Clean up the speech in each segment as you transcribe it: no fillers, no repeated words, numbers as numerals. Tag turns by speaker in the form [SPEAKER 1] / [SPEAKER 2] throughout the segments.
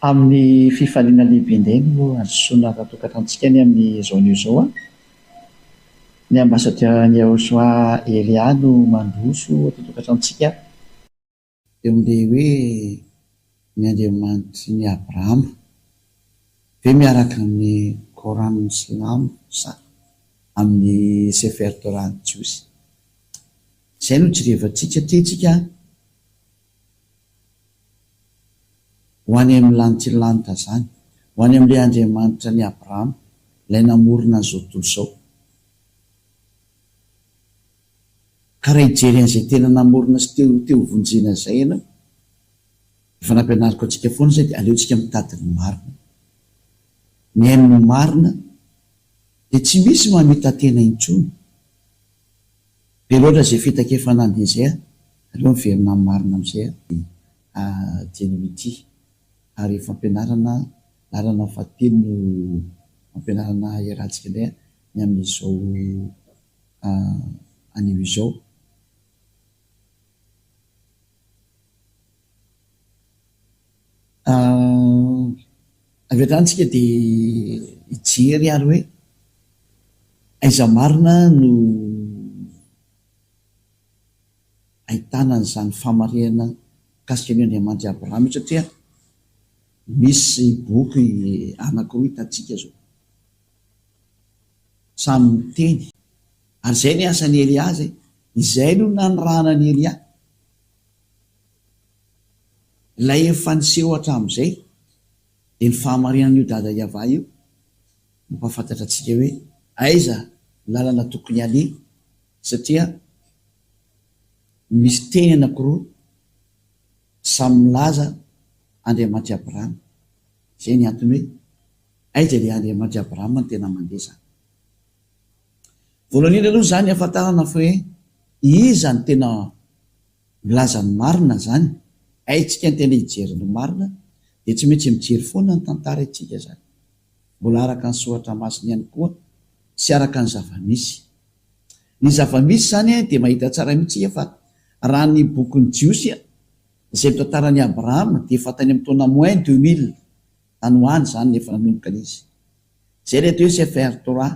[SPEAKER 1] Amin'ny fifaliana lehibe indray no handrosoana ara-tokantranontsika ny amin'izao anio izao. Ny ambasadaoran'i Yahoshua Elia no mandroso ato an-tokantranontsika.
[SPEAKER 2] Eo amin'ilay hoe ny Andriamanitry ny Abrahama ve miaraka amin'ny Coran silamo sa amin'ny Sefer Torah jiosy? Izay no jerevantsika tiantsika ho any amin'ny lanitrilanitra izany, ho any amin'ilay Andriamanitra an'i Abrahama, ilay namorona an'izao tontolo izao. Ka raha hijery an'izay tena namorona sy te te ho vonjena izay ianao, efa nampianariko antsika foana izay dia aleontsika mitady ny marina. Mihaino ny marina dia tsy misy mamita-tena intsony. Be loatra izay fitaka efa nandeha izay a, aleo miverina amin'ny marina amin'izay a, dieny ity. Ary fampianarana lalana fahatelo no fampianarana iarahantsika indray ny amin'izao anio izao. Avy hatrany isika dia hijery ary hoe aiza marina no ahitana an'izany fahamarinana mikasika an'io Andriamanitr'i Abrahama io satria misy boky anankiroa hitantsika izao. Samy miteny. Ary izay ny asan'i Elia izay. Izay no nanirahana an'i Elia. Ilay efa niseho hatramin'izay dia ny fahamarinan'io Dada Yavah io mampahafantatra antsika hoe aiza ny lalana tokony haleha satria misy teny anankiroa samy milaza Andriamanitr'i Abrahama. Izay ny antony hoe aiza ilay Andriamanitr'i Abrahama no tena mandeha izany. Voalohany indrindra aloha izany ahafantarana fa hoe iza no tena milaza ny marina izany, haintsika ny tena hijery ny marina dia tsy maintsy mijery foana ny tantara isika izany. Mbola araka ny soratra masina ihany koa sy araka ny zava-misy. Ny zava-misy izany dia mahita tsara mihitsy isika fa raha ny bokin'ny Jiosy izay mitantara an'i Abrahama dia efa tany amin'ny taona moins 2000 tany ho any izany no efa nanomboka izy. Izay ilay atao hoe Sefer Torah.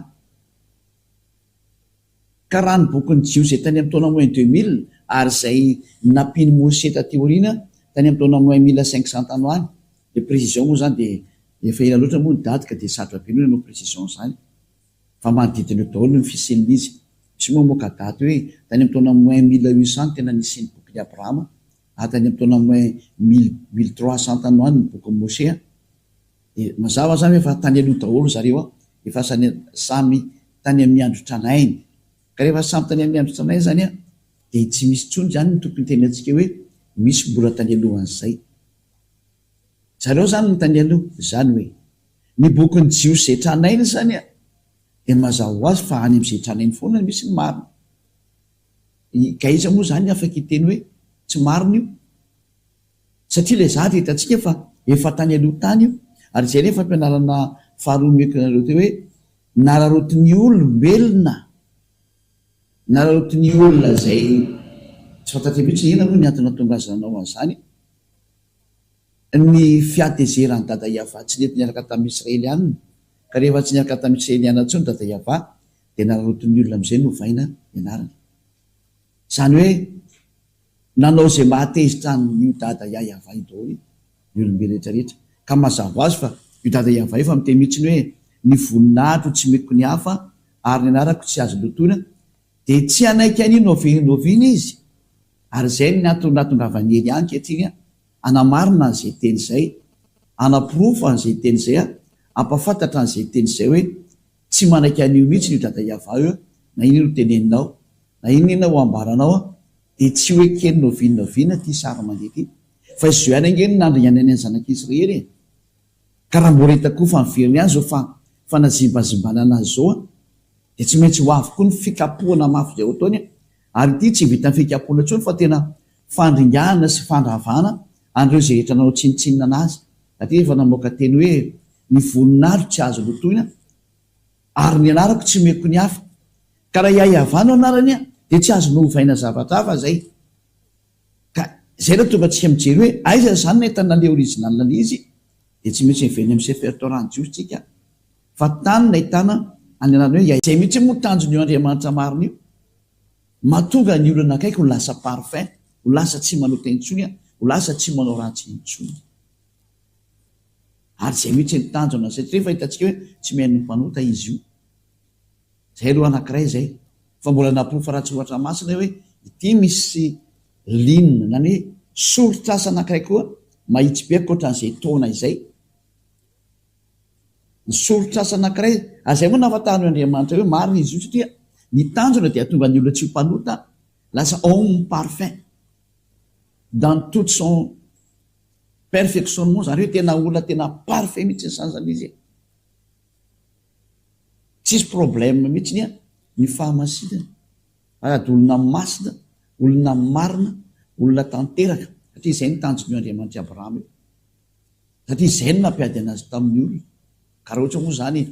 [SPEAKER 2] Ka raha ny bokin'ny Jiosy izay tany amin'ny taona moins 2000 ary izay nampian'i Moshe taty aoriana tany amin'ny taona moins 1500 tany ho any, ilay précision moa izany dia efa ela loatra moa ny daty ka dia sarotra be ny hoe hanao précision an'izany fa manodidina eo daholo ny fisian'izy. Misy moa mamoaka daty hoe tany amin'ny taona moins 1800 no tena nisian'ny bokin'i Abrahama ary tany amin'ny taona moins 1300 tany ho any ny bokin'i Moshe. Dia mazava zany hoe efa tany aloha daholo zareo an, efa samy tany amin'ny andro tranainy. Ka rehefa samy tany amin'ny andro tranainy zany an, dia tsy misy intsony zany ny tokony hitenenantsika hoe misy mbola tany alohan'izay. Zareo zany no tany aloha, zany hoe ny bokin'ny Jiosy izay tranainy zany an, dia mazava ho azy fa any amin'izay tranainy foana no misy ny marina. Ka iza moa zany afaka hiteny hoe tsy marina io? Satria ilay zavatra hitantsika fa efa tany aloha tany io, ary izay ilay fampianarana faharoa nomeko anareo teo hoe nararaotin'ny olombelona, nararaotin'ny olona izay tsy fantatray mihitsy inona moa ny antony nahatonga azy nanao an'izany, ny fihatezeran'i Dada Yavah tsy nety niaraka tamin'ny Israelianina, ka rehefa tsy niaraka tamin'ny Israelianina intsony Dada Yavah dia nararaotin'ny olona amin'izay novaina ny anarany. Izany hoe Nanao izay mahatezitra an'io dada Yayavah io daholo ny olombelona rehetra rehetra. Ka mazava ho azy fa io dada Yavah io efa miteny mihitsy ny hoe ny voninahitro tsy omeko ny hafa ary ny anarako tsy azo lotoina dia tsy hanaiky an'io n'oviana izy. Ary izay no antony nahatongavan'i Elia ankehitriny hanamarina an'izay teny izay, hanaporofo an'izay teny izay, hampahafantatra an'izay teny izay hoe tsy manaiky an'io mihitsy io dada Yavah io na inona no teneninao na inona inona ho ambaranao Dia tsy ho ekeny n'oviana n'oviana ity sary mandeha ity. Fa izao ihany ange no nandringanany ny zanak'Israely e! Ka raha mbola hita koa fa miverina ihany izao fa fanazimbazimbana azy izao an, dia tsy maintsy ho avy koa ny fikapohana mafy izay ho ataony an! Ary ity tsy vitan'ny fikapohana intsony fa tena fandringanana sy fandravana an'ireo izay rehetra nanao tsinontsinona anazy. Satria efa namoaka teny hoe ny voninahitro tsy azo lotoina Ary ny anarako tsy omeko ny hafa. Ka raha Yahyahavah no anarany dia tsy azo novaina zavatra hafa zay. Ka zay no tonga antsika mijery hoe aiza zany no ahitana le original le izy. Dia tsy maintsy miverina amin'ny Sefer Torah ny Jiosy tsika fa tany nahitana any anarana hoe Yahweh. Izay mihitsy moa tanjon'io Andriamanitra marina io. Mahatonga ny olona akaiky ho lasa parfait, ho lasa tsy manota intsony, ho lasa tsy manao ratsy intsony. Ary izay mihitsy ny tanjona satria efa hitantsika hoe tsy mihaino ny mpanota izy io. Izay aloha anankiray izay. Fa mbola naporofo ara-tsoratra masina hoe ity misy ligne na ny hoe soritr'asa anankiray koa mahitsy be ankoatran'izay taona izay. Ny soritr'asa anankiray, ary izay moa nahafantaran'io Andriamanitra io hoe marina izy io satria ny tanjona dia hahatonga ny olona tsy ho mpanota, lasa homme parfait dans toute son perfectionnement, izany hoe tena olona tena parfait mihitsy izany izany izy e. Tsisy problème mihitsy ny ny fahamasinana. Sady olona masina, olona marina, olona tanteraka, satria izay no tanjon'io Andriamanitr'i Abrahama io. Satria izay no nampiady anazy tamin'ny olona. Ka raha ohatra moa izany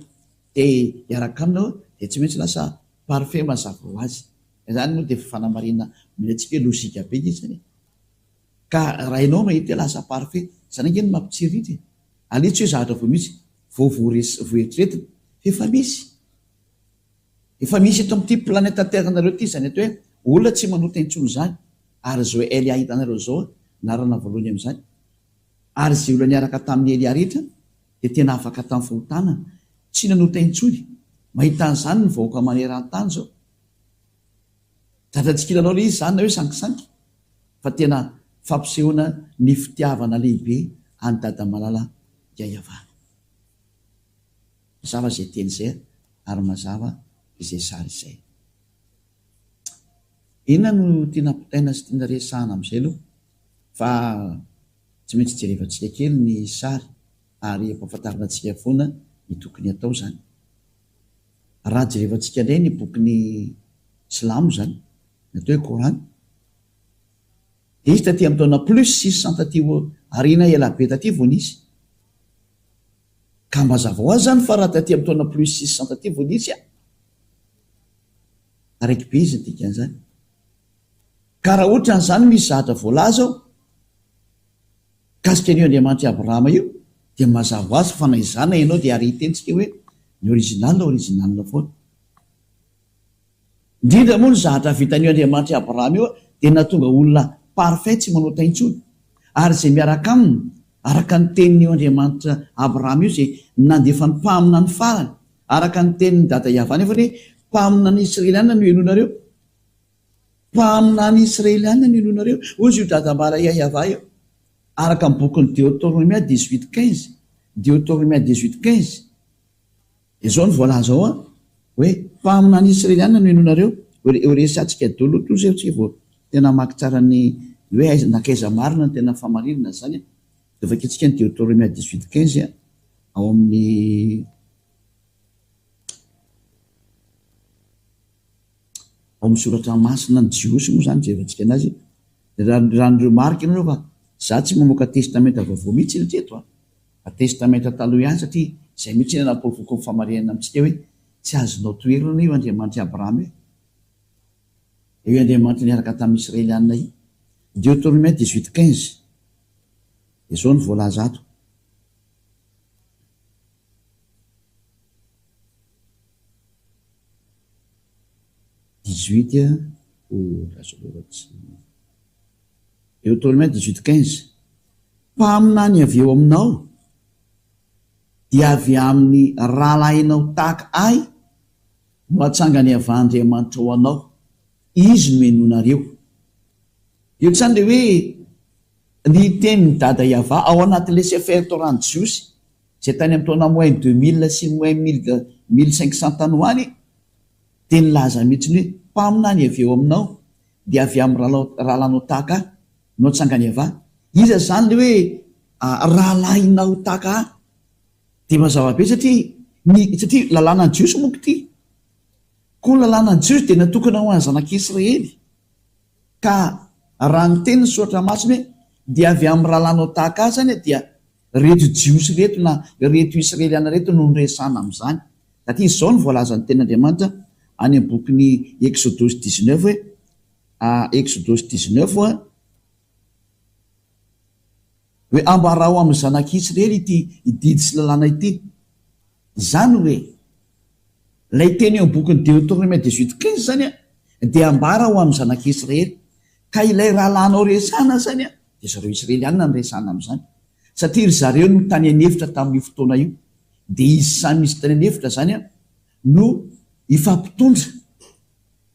[SPEAKER 2] te hiaraka aminy aho dia tsy maintsy lasa parfait mazava ho azy. Izany moa dia efa fanamarihana omena antsika hoe logique be nge izany e. Ka raha ianao mahita hoe lasa parfait, izany ange no mampitsiriritra e. Aleo tsy hoe zavatra vao misy, vao voaeritreretina, fa efa misy. Efa misy eto amin'ity planète terre nareo ity izany atao hoe olona tsy manota intsony izany, ary izao Elia hitanareo izao anarana voalohany amin'izany. Ary izay olona niaraka tamin'i Elia rehetra dia tena afaka tamin'ny fahotana, tsy nanota intsony. Mahita an'izany ny vahoaka maneran-tany izao. Zatra tsy kilalao ilay izy izany na hoe sangisangy fa tena fampisehoana ny fitiavana lehibe an'i Dada Malala Yayavah. Mazava izay teny izay ary mazava izay sary izay. Inona no tiana ampitaina sy tiana resahana amin'izay aloha fa tsy maintsy jerevantsika kely ny sary ary ampahafantarina antsika foana ny tokony hatao izany. Raha jerevantsika indray ny bokin'ny silamo izany, ny atao hoe Kor'any, dia izy taty amin'ny taona plus 600 taty aoriana elabe taty vao nisy. Ka mazava ho azy izany fa raha taty amin'ny taona plus 600 taty vao nisy an, taraiky be izy ny dikan'izany. Ka raha ohatra an'izany misy zavatra voalaza ao, Mikasika an'io Andriamanitr'i Abrahama io dia mazava ho azy fa na izany na ianao dia ary hitentsika hoe ny original original foana. Indrindra moa ny zahatra vitan'io Andriamanitr'i Abrahama io dia nahatonga olona parfait tsy manota intsony. Ary izay miaraka aminy araka ny tenin'io Andriamanitra Abrahama io izay nandefa ny mpaminany farany araka ny tenin'i Dada Yavah nefa hoe mpaminany Israeliana no henoinareo. Mpaminany Israeliana no inoanareo, hoy izy io Dadambara Yahyawa io, araka ny bokin'ny Deotornomia dix-huit quinze, Deotornomia dix-huit quinze. Izao no voalaza ao an, hoe mpaminany Israeliana no inoanareo, ho resahantsika daholo aloha izay tsika vao tena hamaky tsara ny hoe aiza nankaiza marina ny tena fahamarinana izany an. Dia vakintsika ny Deotornomia dix-huit quinze ao amin'ny. Ao amin'ny soratra masina ny Jiosy moa izany jerevantsika anazy raha raha ny remarque ianareo fa za tsy mamoaka testamenta vaovao mihitsy ry teto a! Fa testamenta taloha ihany satria izay mihitsy no naporofoko ny famarinana amintsika hoe tsy azonao toherina io Andriamanitr'i Abrahama io. Io Andriamanitra niaraka tamin'ny Israelianina io. Deuteronome dix-huit quinze. Izao no voalaza ato. Dix-huit oh lasa aloha tsy Deuteronome dix-huit quinze Mpaminany avy eo aminao dia avy amin'ny rahalahinao tahaka ahy no hatsangany avy Andriamanitra ho anao, izy no henoinareo. Eo izany ilay hoe ny tenin'i Dada Yavah ao anatin'ilay Sefer Torah ny Jiosy izay tany amin'ny taona moins 2000 sy moins mille 1500 tany ho any dia nilaza mihitsy ny hoe mpaminany avy eo aminao dia avy amin'ny rahalahinao tahaka ahy no hatsangany avy ahy. Iza izany ilay hoe rahalahinao tahaka ahy? Dia mazava be satria ny satria lalànan'ny Jiosy monko ity. Koa ny lalànan'ny Jiosy dia natokana ho an'ny zanak'Israely. Ka raha niteny ny soratra masina hoe dia avy amin'ny rahalahinao tahaka ahy izany dia Reto Jiosy ireto na ireto Israeliana ireto no noresahana amin'izany. Satria izao no voalazan'ny Tenin'Andriamanitra any amin'ny bokin'ny Eksodosy dix-neuf hoe, Eksodosy dix-neuf. Hoe ambarao amin'ny zanak'Israely ity didy sy lalàna ity. Izany hoe, ilay teny eo amin'ny bokin'ny Deoteronome 18 15 izany dia ambara ho amin'ny zanak'Israely. Ka ilay rahalahinao resahana izany dia zareo Israelianina no resahana amin'izany. Satria ry zareo no tany an'efitra tamin'io fotoana io. Dia izy samy izy tany an'efitra izany no hifampitondra.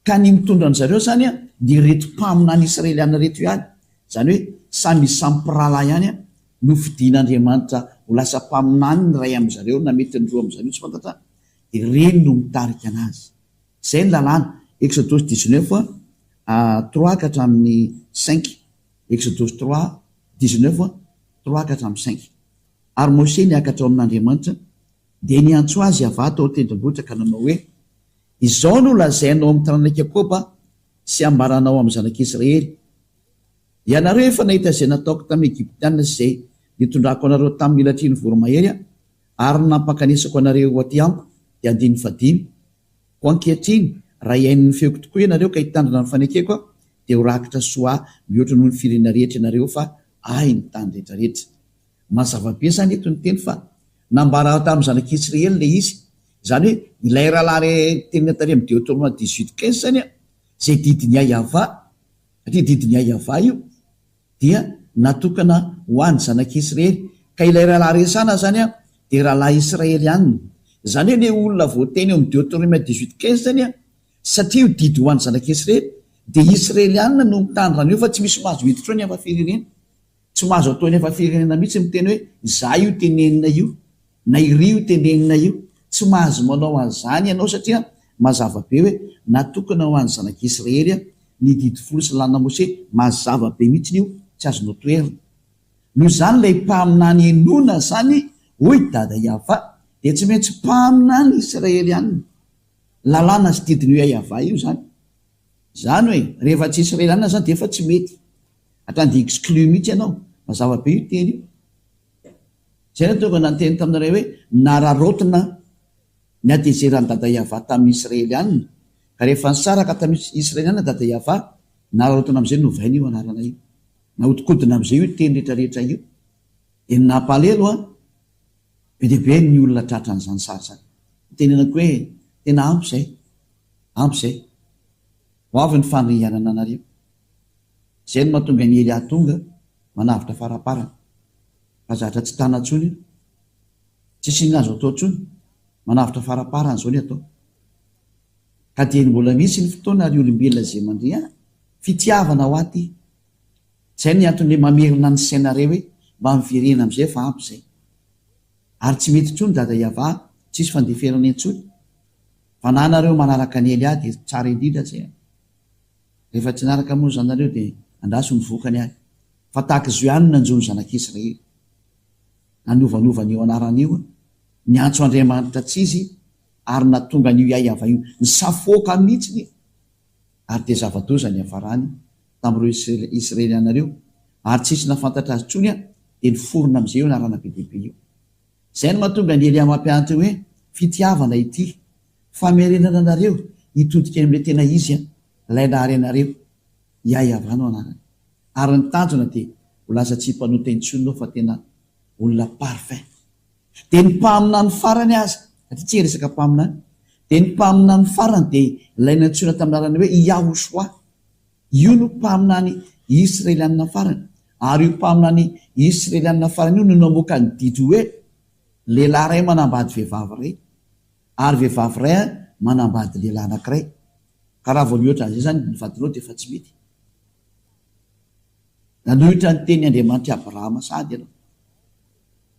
[SPEAKER 2] Ka ny mitondra an-dry zareo izany dia ireto mpaminany israeliana ireto ihany, izany hoe samy izy samy mpirahalahy ihany no fidian'Andriamanitra ho lasa mpaminany ny iray amin-dry zareo na mety ny roa amin-dry zareo tsy fantatra, dia ireny no mitarika anazy. Izay ny lalàna, Exodosy dix-neuf trois ka hatramin'ny cinq, Exodosy trois dix-neuf trois ka hatramin'ny cinq. Ary Moshe niakatra ao amin'Andriamanitra, dia niantso azy Yavah tao an-tendrombohitra ka nanao hoe, Izao no lazainao amin'ny taranak'i Jakoba sy ambaranao amin'ny zanak'Israely, Ianareo efa nahita izay nataoko tamin'ny Egyptiana sy izay nitondrako anareo tamin'ny elatry ny voromahery ary ny nampankanesako anareo ho aty amiko, dia andininy fahadimy. Koa ankehitriny, raha hihaino ny feoko tokoa ianareo ka hitandrina ny fanekeko aho, dia ho rakitra soa mihoatra noho ny firenena rehetra ianareo, fa Ahy ny tany rehetra rehetra. Mazava be izany eto ny teny fa nambara tamin'ny zanak'Israely ilay izy. Izany hoe ilay rahalahy re tenenina tary amin'ny Deoteronoma 18 15 izany an, izay didin'i Yavah, satria didin'i Yavah io, dia natokana ho an'ny zanak'Israely. Ka ilay rahalahy resahana izany an, dia rahalahy israelianina. Izany hoe ilay olona voateny eo amin'ny Deoteronoma 18 15 izany an, satria io didy ho an'ny zanak'Israely, dia israelianina no mitandrina an'io fa tsy misy mahazo miditra eo ny hafa firenena. Tsy mahazo atao any hafa firenena mihitsy miteny hoe izaho io tenenina io na iry io tenenina io. Tsy mahazo manao an'izany ianao satria mazava be hoe natokana ho an'ny zanak'Israely ny didy folo sy lalàna Mose, mazava be mihitsy io, tsy azonao toherina. Noho izany ilay mpaminany henoina izany hoy Dada Yavah dia tsy maintsy mpaminany Israelianina. Lalàna sy didin'io Yavah io izany. Izany hoe rehefa tsy Israelianina izany dia efa tsy mety. Hatrany dia exclu mihitsy ianao. Mazava be io teny io. Izay no tonga niteny taminareo hoe nararaotina ny hatezeran'i Dada Yavah tamin'ny Israelianina. Ka rehefa nisaraka tamin'ny Israelianina Dada Yavah, nararaotina amin'izay novaina io anarana io. Nahodikodina amin'izay io teny rehetra rehetra io. Dia ny nampalelo an, be dia be ny olona tratran'izany sary izany. Nitenenako hoe tena ampy izay, ampy izay. Ho avy ny fandringanana anareo. Izay no mahatonga an'i Elia tonga manavotra faraparany. Fa zatra tsy tana intsony io. Tsisy inona azo atao intsony. Manavotra faraparany izao ny atao. Ka dieny mbola misy ny fotoana ry olombelona izay mandria, fitiavana ho aty. Izay ny antony le mamerina ny sainareo hoe mba miverena amizay fa ampy izay. Ary tsy mety intsony dada Yavah, tsisy fandeferana intsony. Fa na nareo manaraka an'i Elia dia tsara indrindra zay an. Rehefa tsy naraka moa zany nareo dia andraso ny vokany ary. Fa tahaka izao ihany no nanjo ny zanak'Israely. Nanovanova an'io anarana io, niantso Andriamanitra tsy izy ary nahatonga an'io Yayava io nisafoaka mihitsiny ary dia zava-doza niafarany tamin'ireo Israeliana ireo ary tsisy nahafantatra azy intsony dia niforona amin'izay io anarana be dia be io. Izay no mahatonga an'i Elia mampianatra hoe fitiavana ity famerenana anareo hitodika any amin'ilay tena izy, ilay nahary anareo. Yayava no anarany. Ary ny tanjona dia ho lasa tsy mpanota intsony ianao fa tena olona parfait. Dia ny mpaminany farany aza, satria tsy hiresaka mpaminany, dia ny mpaminany farany dia ilay nantsoina tamin'ny anarana hoe Yahoshuah. Io no mpaminany Israelianina farany. Ary io mpaminany Israelianina farany io no namoaka ny didy hoe, lehilahy iray manambady vehivavy iray, ary vehivavy iray manambady lehilahy anankiray. Ka raha vao mihoatra an'izay izany ny vadinao dia efa tsy mety. Nanohitra ny tenin'i Andriamanitr'i Abrahama sahady ianao.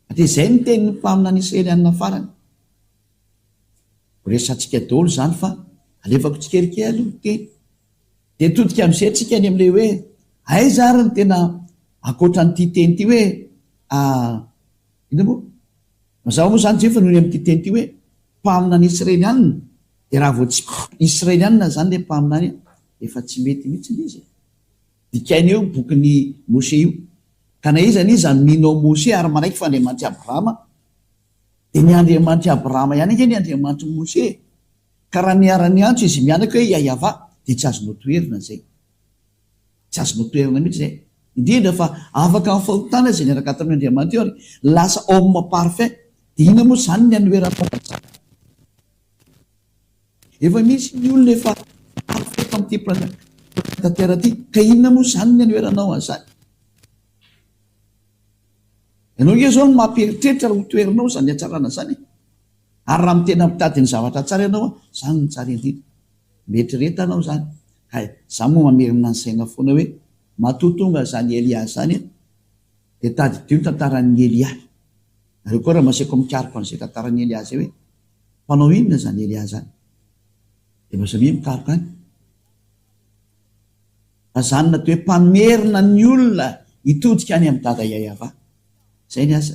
[SPEAKER 2] Satria izay no tenin'ny mpaminany Israelianina farany. Ho resahantsika daholo izany fa alefako tsikelikely aloha ny teny. Dia todika amin'izay tsika any amin'ilay hoe aiza ary ny tena ankoatra an'ity teny ity hoe inona moa? Mazava moa izany Jefa noho ny amin'ity teny ity hoe mpaminany Israelianina dia raha vao tsy Israelianina izany ilay mpaminany efa tsy mety mihitsy ilay izy e. Dikaina eo bokin'i Moshe io. Ka na iza n'iza mino ao Moshe ary manaiky fa Andriamanitr'i Abrahama dia ny Andriamanitr'i Abrahama ihany ange ny Andriamanitr'i Moshe e. Ka raha niara-niantso izy mianaka hoe Yayavah dia tsy azonao toherina izay. Tsy azonao toherina mihitsy izay. Indrindra fa afaka amin'ny fahotana izay niaraka tamin' Andriamanitra io ary lasa homme parfait. Dia inona moa izany ny hanoheranao an'izany? Efa misy ny olona efa parfait tamin'ity planète terre ity, ka inona moa izany ny hanoheranao an'izany? Ianao ange izao no mampieritreritra raha ho toherinao izany hatsarana izany e! Ary raha tena mitady ny zavatra tsara ianao an, izany no tsara indrindra. Mieritrereta anao izany. Hay, izaho moa mamerina ny saina foana hoe, matoa tonga izany Elia izany an, dia tadidio ny tantaran'i Elia. Nareo koa raha maseko mikaroka an'izay tantaran'i Elia izay hoe, mpanao inona izany Elia izany? Dia mba samia mikaroka any. Fa izany natao hoe mpamerina ny olona hitodika any amin'i Dada Yayava. Izay ny asa.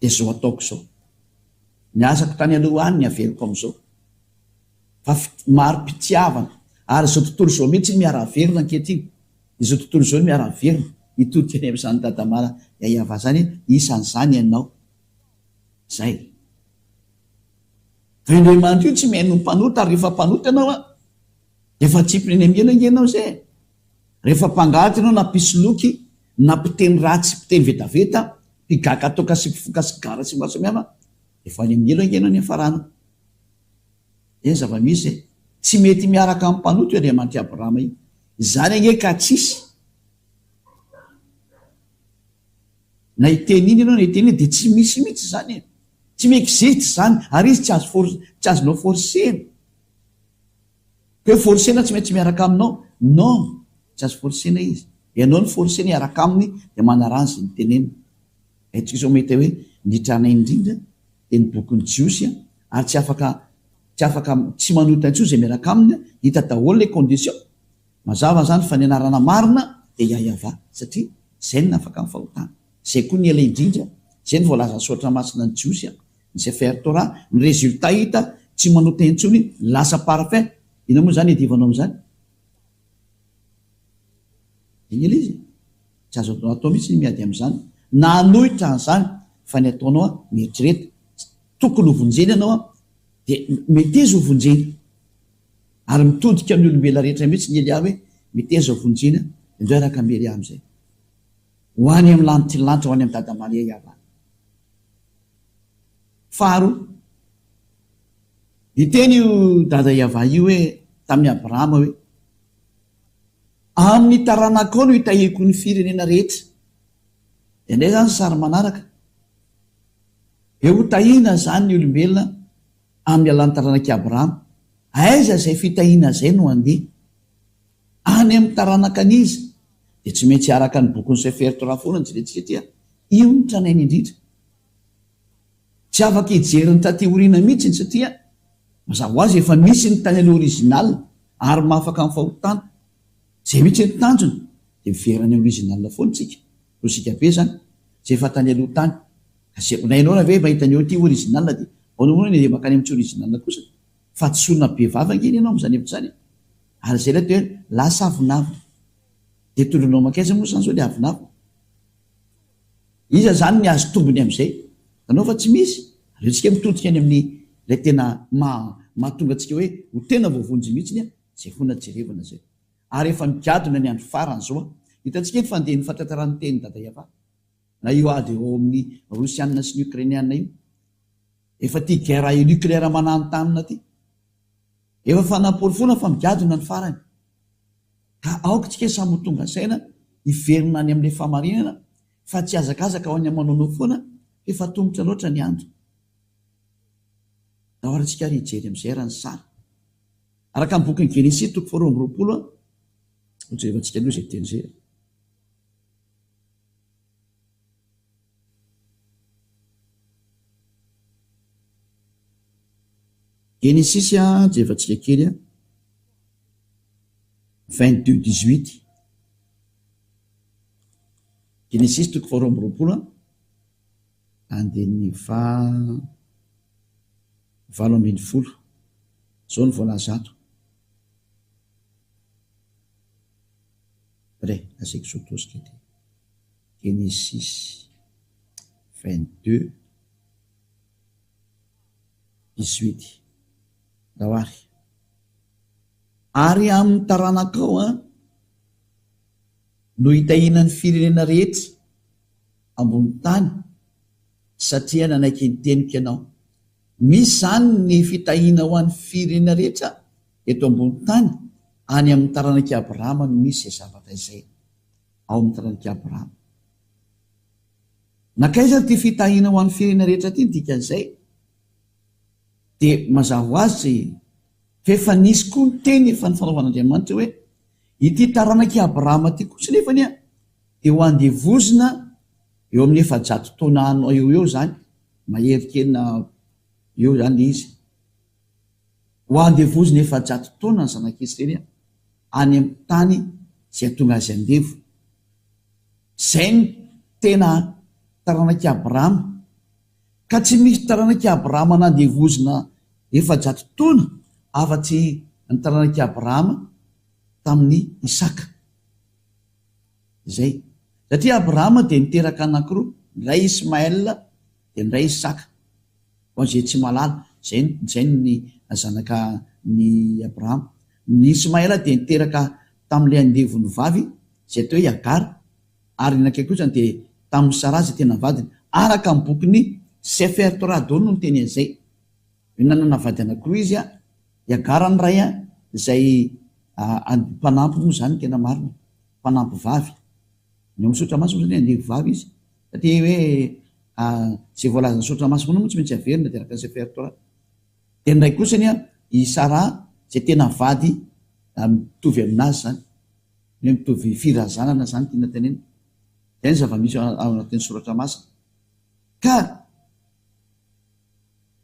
[SPEAKER 2] Dia izao ataoko izao. Ny asako tany aloha any ny averiko amin'izao. Fa mari-pitiavana. Ary izao tontolo izao mihitsy no miara-velona ankehitriny. Izao tontolo izao no miara-velona. Hitodika any amin'izany Dada Mara Yayava izany, isan'izany ianao. Izay. Fa io Andriamanitra io tsy mihaino ny mpanota ary rehefa mpanota ianao an, efa atsipiny eny amin'ny helo ange ianao izay e. Rehefa mpangalatra ianao na mpisoloky na mpiteny ratsy, mpiteny vetaveta, mpigaka toaka sy mpifoka sigara sy maro samihafa, efa any amin'ny helo ange ianao niafarana. Izay ny zava-misy e. Tsy mety miaraka amin'ny mpanota io Andriamanitr'i Abrahama io. Izany ange ka tsisy. Na hiteny iny ianao na hiteny iny dia tsy misy mihitsy izany e. Tsy mi-existe izany ary izy tsy azo for tsy azonao forcer-na. Ka hoe forcer-na tsy maintsy miaraka aminao, non, tsy azo forcer-na izy. Ianao no forcer-na hiaraka aminy dia manaraha izay noteneniny. Haintsika izao mahita hoe ny tranainy indrindra dia ny bokin'ny Jiosy ary tsy afaka tsy afaka tsy manota intsony izay miaraka aminy, hita daholo ilay condition. Mazava izany fa ny anarana marina dia YahyaVah satria izay no nafaka ny fahotana. Izay koa ny ela indrindra, izay no voalazan'ny soratra masina ny Jiosy, ny Sefer Torah, ny résultat hita, tsy manota intsony, lasa parfait. Inona moa izany iadivanao amin'izany? Iny ilay izy e. Tsy azo atao mihitsy ny miady amin'izany na hanohitra an'izany fa ny ataonao an, mieritrereta, tokony ho vonjena ianao an, dia meteza ho vonjena. Ary mitodika amin'ny olombelona rehetra mihitsy ny Elia hoe, Meteza ho vonjena, indreo araka amin'i Elia amin'izay. Ho any amin'ny lanitry ny lanitra, ho any amin'i Dada Maria hihavana. Faharoa, niteny io Dada Yavah io hoe tamin'i Abrahama hoe, Amin'ny taranakao no hitahiako ny firenena rehetra. Dia indray izany sary manaraka. Dia hotahiana izany ny olombelona amin'ny alalan'ny taranak'i Abrahama. Aiza izay fitahiana izay no handeha? Any amin'ny taranaka an'iza? Dia tsy maintsy araka ny bokin'ny Sefer Torah foana no jerentsika aty a! Io no tranainy indrindra. Tsy afaka hijery ny taty aoriana mihitsy satria mazava ho azy efa misy ny tany aloha original ary mahafaka amin'ny fahotana. Izay mihitsy ny tanjona dia miverina any amin'ny original foana isika. Lojika be izany. Izay efa tany aloha tany. Ka na ianao raha ve mahita ny eo ity original dia ahoana moa ny mankany amin'ny tsy original kosa? Fahadisoana be vava ange ny ianao amin'izany hevitra izany e! Ary izay ilay atao hoe lasa avonavona. Dia tondroinao mankaiza moa izany izao ilay avonavona? Iza izany ny azo tombony amin'izay? Hitanao fa tsy misy. Aleo tsika mitodika any amin'ny ilay tena maha mahatonga antsika hoe ho tena voavonjy mihitsiny an, izay foana jerevana izay. Ary efa migadona ny andro farany izao an. Hitantsika eny fandehan'ny fahatratraran'ny tenin'i Dada Yava. Na io ady eo amin'ny Rosiana sy ny Ukrainiana io. Efa ity guerre nucléaire mananontanona ity. Efa fanaporofoana fa migadona ny farany. Ka aoka tsika samy ho tonga saina hiverina any amin'ilay fahamarinana fa tsy hihazakazaka ho any amin'ny manaonao foana f'efa atomotra loatra ny andro. Ndao ary tsika ary hijery amin'izay raha ny sary. Araka ny bokin'ny Genesisy toko faharoa amby 20, hojerevantsika aloha izay teny izay. Genesisy a, jerevantsika kely a. 22 18. Genesisy toko faharoa amby 20 a, andininy faha 18. Izao no voalaza ato. Re, asaiko sotosika ity. Genesisy 22 18. Ndao ary. Ary amin'ny taranakao an, No hitahiana ny firenena rehetra ambony tany satria nanaiky ny teniko ianao. Misy izany ny fitahiana ho an'ny firenena rehetra eto ambony tany, any amin'ny taranak'i Abrahama no misy izay zavatra izay, ao amin'ny taranak'i Abrahama. Nankaiza ity fitahiana ho an'ny firenena rehetra ity ny dikan'izay? Dia mazava ho azy fa efa nisy koa ny teny efa nifanaovan'Andriamanitra hoe ity taranak'i Abrahama ity kosa nefa anie dia ho andevozina eo amin'ny 400 taona any eo ho eo izany, mahery kely na eo izany ilay izy. Ho andevozina 400 taona ny zanak'Israely any amin'ny tany izay hahatonga azy andevo. Izay no tena taranak'i Abrahama. Ka tsy misy taranak'i Abrahama nandevozina 400 taona afa-tsy ny taranak'i Abrahama tamin'i Isaka. Izay. Satria Abrahama dia niteraka anankiroa, ny iray Ismaël dia ny iray Isaka. Ho an'izay tsy mahalala, izay izay ny zanaka ny Abrahama. Ny Ismaël dia niteraka tamin'ilay andevony vavy izay atao hoe Hagara, ary ny anankiray kosa dia tamin'i Saraha izay tena vadiny. Araka ny bokin'ny Sefer Torah daholo no miteny an'izay. Hoe nanana vady anankiroa izy, i Hagara ny iray izay mpanampy moa izany no tena marina, mpanampy vavy. Ny ao amin'ny Soratra Masina moa izany hoe andevo vavy izy, satria hoe izay voalazan'ny Soratra Masina foana moa tsy maintsy averina dia araka ny Sefer Torah. Dia ny iray kosa anie i Saraha izay tena vady mitovy aminazy izany. Ny hoe mitovy firazanana izany tiana tenenina. Izay ny zava-misy ao anatin'ny soratra masina. Ka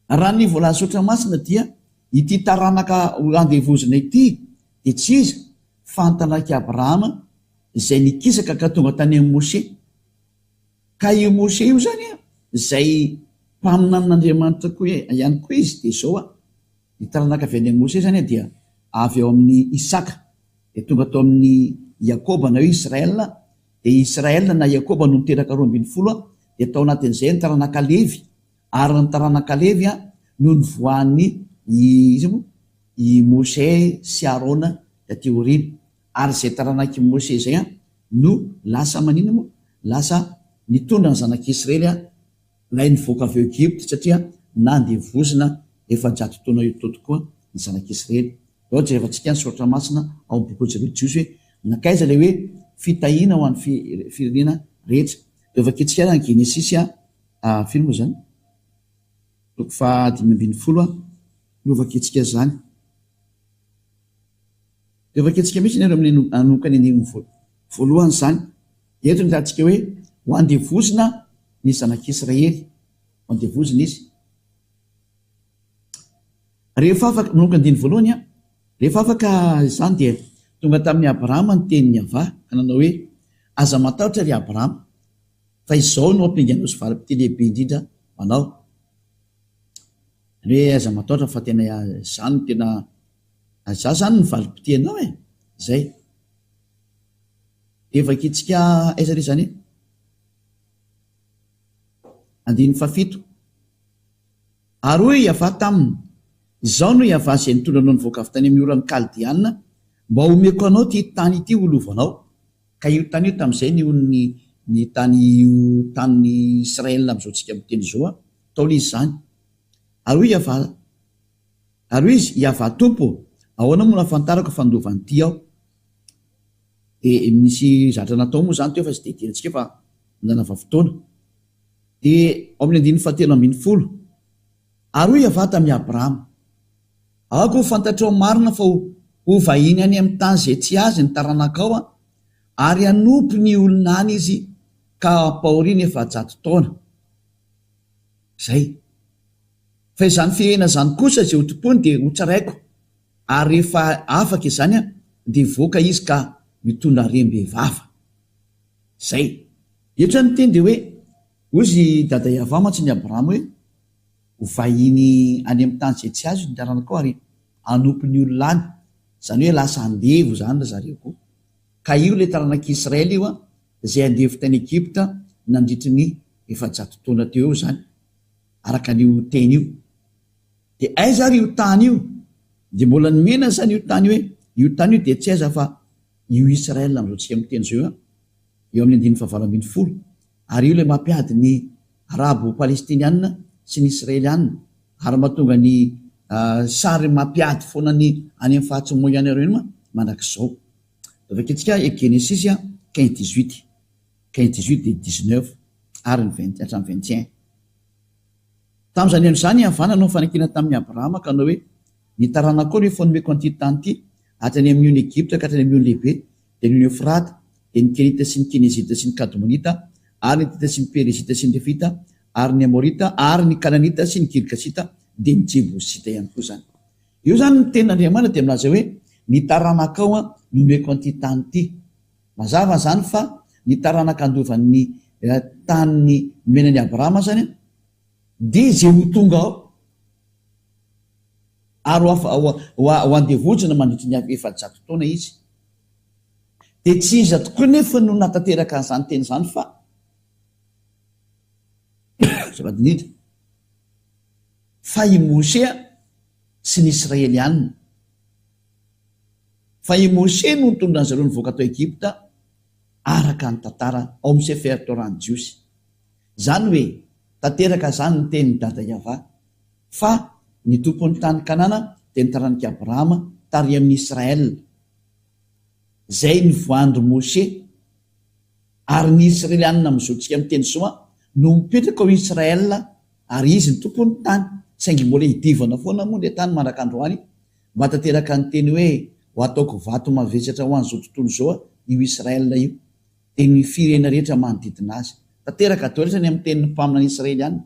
[SPEAKER 2] raha ny voalaza soratra masina dia ity taranaka ho andevozina ity dia tsy iza fa ny taranak'i Abrahama izay nikisaka ka tonga tany amin'i Moshe. Ka io Moshe io izany izay mpaminanin'Andriamanitra koa ihany koa izy dia izao ny taranaka avy any amin'i Moshe izany dia avy ao amin'i Isaka. Dia tonga tao amin'i Iakoba na hoe Israel, dia i Israel na Iakoba no niteraka 12, dia tao anatin'izay ny taranaka Levy, ary ny taranaka Levy no nivoahan'ny i iza moa? i Mosè sy Arona taty aoriana, ary izay taranak'i Mosè izay no lasa maninona moa? lasa nitondra ny zanak'Israely Ilay nivoaka avy ao Egypta, satria nandevozina 400 taona eo teo tokoa ny zanak'Israely. Izao jerevantsika ny Soratra Masina ao amin'ny bokin'ny Jereo Jiosy hoe nankaiza ilay hoe fitahiana ho an'ny firenena rehetra. Dia vakintsika ary any Genesisy firy moa izany? Toko faha 15 no vakintsika izany. Dia vakintsika mihitsy ny amin'ny hanomboka ny andininy voalohany izany. Eto no hitantsika hoe ho andevozina ny zanak'Israely. Ho andevozina izy. Rehefa afaka, manomboka andininy voalohany an, rehefa afaka izany dia tonga tamin'i Abrahama ny tenin'i Yavah ka nanao hoe, Aza matahotra ry Abrahama, fa izao no ampinganao sy valim-pitia lehibe indrindra ho anao. Izany hoe aza matahotra fa tena izaho no tena Za zany ny valim-pitia anao e! Zay. Dia vakintsika aiza re izany e? Andininy fahafito. Ary hoy i Yavah taminy, Izaho no Yavah izay nitondra anao nivoaka avy tany amin'ny oran'ny Kaldeana, mba homeko anao ity tany ity ho lovanao. Ka io tany io tamin'izay ny ny ny tany io tanin'i Israel amin'izao tsika miteny izao an, taona izy izany. Ary hoy Yavah Ary hoy izy, Iavah Tompo ô, ahoana moa no ahafantarako fa handova an'ity aho? Dia nisy zavatra natao moa izany teo fa tsy dia idirantsika fa nanava fotoana. Dia ao amin'ny andininy fahatelo ambin'ny folo, Ary hoy Iavah tamin'i Abrahama, Aoka ho fantatrao marina fa ho vahiny any amin'ny tany izay tsy azy ny taranakao ary hanompo ny olona any izy ka hampahoriany 400 taona. Izay. Fa izany fihena izany kosa izay ho tompoiny dia hotsaraiko, ary rehefa afaka izany dia hivoaka izy ka mitondra harem-behivava. Izay. Eto izany ny teny dia hoe, hozy i Dada Yavah mantsy ny Abrahama hoe, ho vahiny any amin'ny tany izay tsy azo ny taranakao ary hanompo ny olona any. Izany hoe lasa andevo izany ry zareo koa. Ka io ilay taranak'i Israely io izay andevo tany Egypta nandritry ny 400 taona teo eo izany. araka an'io teny io. Dia aiza ary io tany io? Dia mbola nomena izany io tany io hoe, io tany io dia tsy aiza fa io Israël amin'izao tsika miteny izao io an. Eo amin'ny andininy fahavalo 18. Ary io ilay mampiady ny Arabo Palestiniana sy ny Israeliana ary mahatonga ny sary mampiady foana ny any amin'ny faritry ny Moyen Orient mandrakizao. Vakintsika Genesisy 15 18. 15 18 dia 19 ary ny 20 hatramin'ny 21. Tamin'izany andro izany i Havà nanao fanekena tamin'i Abrahama ka nanao hoe, Ny taranakao no efa nomeko an'ity tany ity, hatrany amin'ny ony Egypta ka hatrany amin'ny ony lehibe, dia ny ony Eofrata, dia ny Kenita sy ny Kenezita sy ny Kadmonita, ary ny Hetita sy ny Perizita sy ny Refita, ary ny Amorita, ary ny Kananita sy ny Girgasita, dia ny Jebosita ihany koa izany. Eo izany ny tenin'Andriamanitra dia milaza hoe, Ny taranakao no nomeko an'ity tany ity. Mazava izany fa ny taranaka handova ny tany nomena an'i Abrahama izany dia izay ho tonga ao ary ho andevozina mandritry ny 400 taona izy. Dia tsy iza tokoa nefa no nahatanteraka an'izany teny izany fa azafady indrindra fa i Mosea sy ny Israelianina. Fa i Mosè no nitondra an-dry zareo nivoaka tao Egypta, araka ny tantara ao amin'ny Sefer Torah ny Jiosy. Izany hoe, tanteraka izany ny tenin'i Dada Yavah, fa ny tompon'ny tany Kanana dia ny taranak'i Abrahama tary amin'i Israel, izay nivoahan-dry Mosè, ary ny Israelianina amin'izao tsika miteny izao no mipetraka ao Israel ary izy no tompon'ny tany, saingy mbola idivana foana moa ilay tany mandrak'androany Mba tanteraka ny teny hoe, Ho ataoko vato mavesatra ho an'izao tontolo izao io Israel io, dia ny firenena rehetra manodidina azy. Tanteraka daholo izany amin'ny tenin'ny mpaminany israeliana.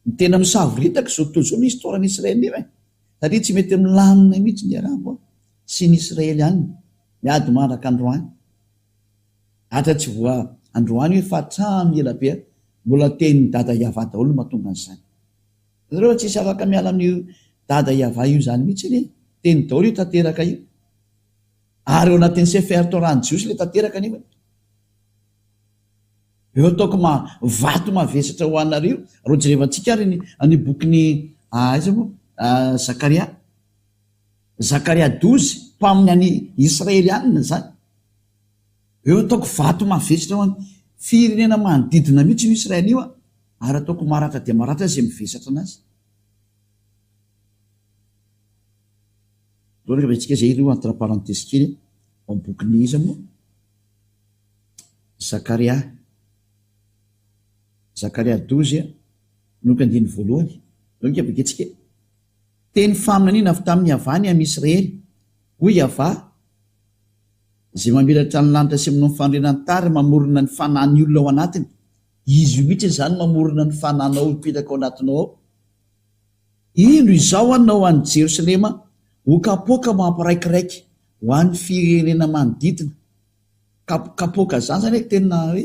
[SPEAKER 2] Ny tena misavoritaka izao tontolo izao ny histoire ny Israel io e! Satria tsy mety milamina mihitsy ny Arabo sy ny Israeliana, miady mandraka androany. Atra tsy voa androany io fa hatramin'ny ela be mbola tenin'i Dada Yavah daholo no mahatonga an'izany. Nareo tsisy afaka miala amin'io dada Yavah io zany mihitsy anie. Teny daholo io tanteraka io. Ary ao anatin'ny Sefer Torah ny Jiosy le tanteraka anefa. Eo ataoko ma vato mavesatra ho anareo. Reo jerevantsika ary ny ny bokin'i aiza moa Zakaria. Zakaria 12 mpaminany Israelianina zany. Eo ataoko vato mavesatra ho an'ny firenena manodidina mihitsy io Israel io ary ataoko maratra dia maratra izay mivesatra anazy. Aleo aloha isika izay ireo entre parenthèse kely ao amin'ny bokin'i iza moa? Zakaria. Zakaria 12 noka andininy voalohany. Aleo ange vakintsika e. Teny faminaniana avy tamin'i Yavah ny amin'i Israely. Hoy Yavah, Izay mamiratra ny lanitra sy manao ny fanorenany tary mamorona ny fanahin'ny olona ao anatiny. Izy io mihitsy izany mamorona ny fanahinao hipetraka ao anatinao ao. Indro izao hanao an'i Jerosalema ho kapoaka mampiraikiraiky ho an'ny firenena manodidina. Kap, kapoaka izany izany hoe tena hoe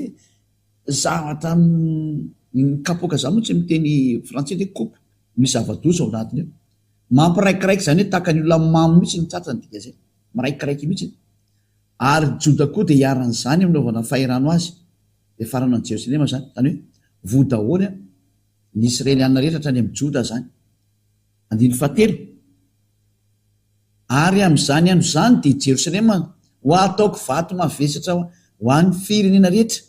[SPEAKER 2] zavatra ny kapoaka izany moa tsy miteny frantsay hoe coupe, misy zava-doza ao anatiny ao. Mampiraikiraiky izany hoe tahaka ny olona mamo mihitsy ny tratrany dikan'izay. Miraikiraiky mihitsy. Ary Joda koa dia iharan'izany amin'ny anaovana fahirano azy. Dia farano an'i Jerosalema izany. Izany hoe voa daholo ny Israelianina rehetra hatrany amin'i Joda izany. Andininy fahatelo. Ary amin'izany andro izany dia Jerosalema ho ataoko vato mavesatra ho an'ny firenena rehetra,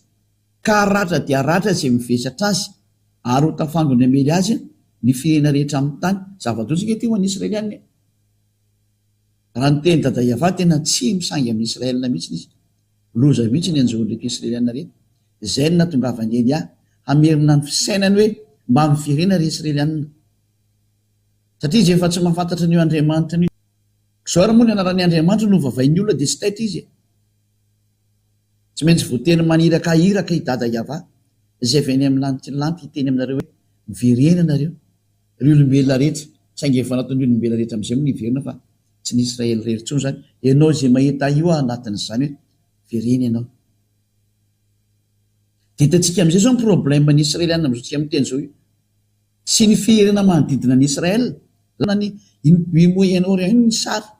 [SPEAKER 2] ka haratra dia haratra izay mivesatra azy, ary ho tafangony hamely azy ny firenena rehetra amin'ny tany. Zava-doza ange ity ho an'ny Israelianina e! Raha ny teny Dada Yavah tena tsy misangy amin'i Israel mihitsy izy. Loza mihitsy ny hanjo an'ireto Israeliana ireto. Izay no nahatongavan'i Elia hamerina ny fisainany hoe mba miverena ry Israeliana. Satria izy efa tsy mahafantatra an'io Andriamanitra io. Izao ary moa ny anaran'ny Andriamanitra no vavain'ny olona dia tsy taitra izy e. Tsy maintsy voatery maniraka iraka i Dada Yavah izay avy any amin'ny lanitry ny lanitra hiteny aminareo hoe miverena nareo. Ry olombelona rehetra, saingy efa nataon'ny olombelona rehetra amin'izay moa ny hiverina fa tsy ny Israely irery intsony izany, ianao izay mahita ahy io aho anatin'izany hoe vereno ianao. Dia hitantsika amin'izay izao ny problème ny Israeliana amin'izao tsika miteny izao io. Sy ny firenena manodidina an'i Israël, ny i Moyen Orient iny ny sary.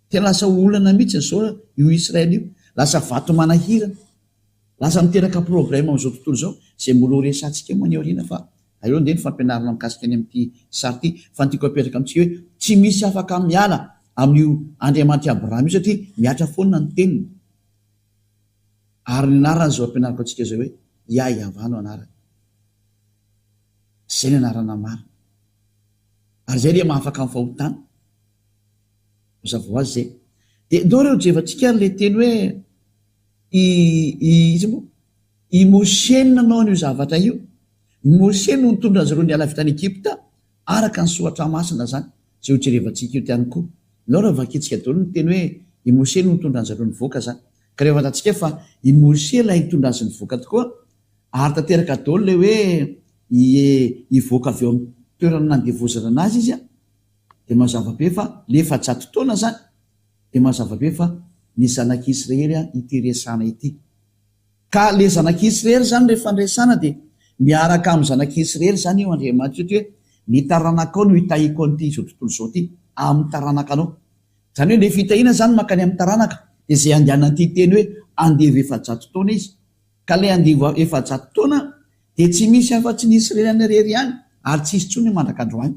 [SPEAKER 2] Tena lasa olana mihitsy izao io Israël io, lasa vato manahirana. Lasa miteraka problème amin'izao tontolo izao, izay mbola ho resahantsika moa any aoriana fa aleo andeha ny fampianarana mikasika ny amin'ity sary ity fa ny tiako apetraka amintsika hoe tsy misy afaka miala amin'io Andriamanitr'i Abrahama io satria mihatra foana ny teniny. Ary ny anarany izao ampianariko antsika izao hoe Yah-Yavah no anarany. Izay ny anarana marina. Ary izay ilay mahafaka amin'ny fahotana. Mazava ho azy izay. Dia ndao re hojevantsika ary ilay teny hoe i, i, iza moa? I Moshe no nanao an'io zavatra io. I Moshe no nitondra azy ireo niala avy tany Egypta, araka ny Soratra Masina izany, izay hojerevantsika io ihany koa. Ndao raha vakintsika daholo ny teny hoe i Moshe no nitondra an'zareo nivoaka izany. Ka rehefa fantatsika fa i Moshe ilay nitondra azy nivoaka tokoa, ary tanteraka daholo ilay hoe hivoaka avy eo amin'ny toerana nandevozana anazy izy, dia mazava be fa ilay 400 taona izany dia mazava be fa ny zanak'Israely ity resahana ity. Ka le zanak'Israely zany rehefa niresahana dia miaraka amin'ny zanak'Israely zany io Andriamanitra io hoe ny taranakao no hitahiako an'ity izao tontolo izao ity amin'ny taranakanao. Izany hoe le fitahiana zany mankany amin'ny taranaka dia izay andehanan'ity teny hoe andevo 400 taona izy. Ka le andevo 400 taona dia tsy misy afa-tsy ny Israeliana irery ihany ary tsy hisy intsony mandrak'androany.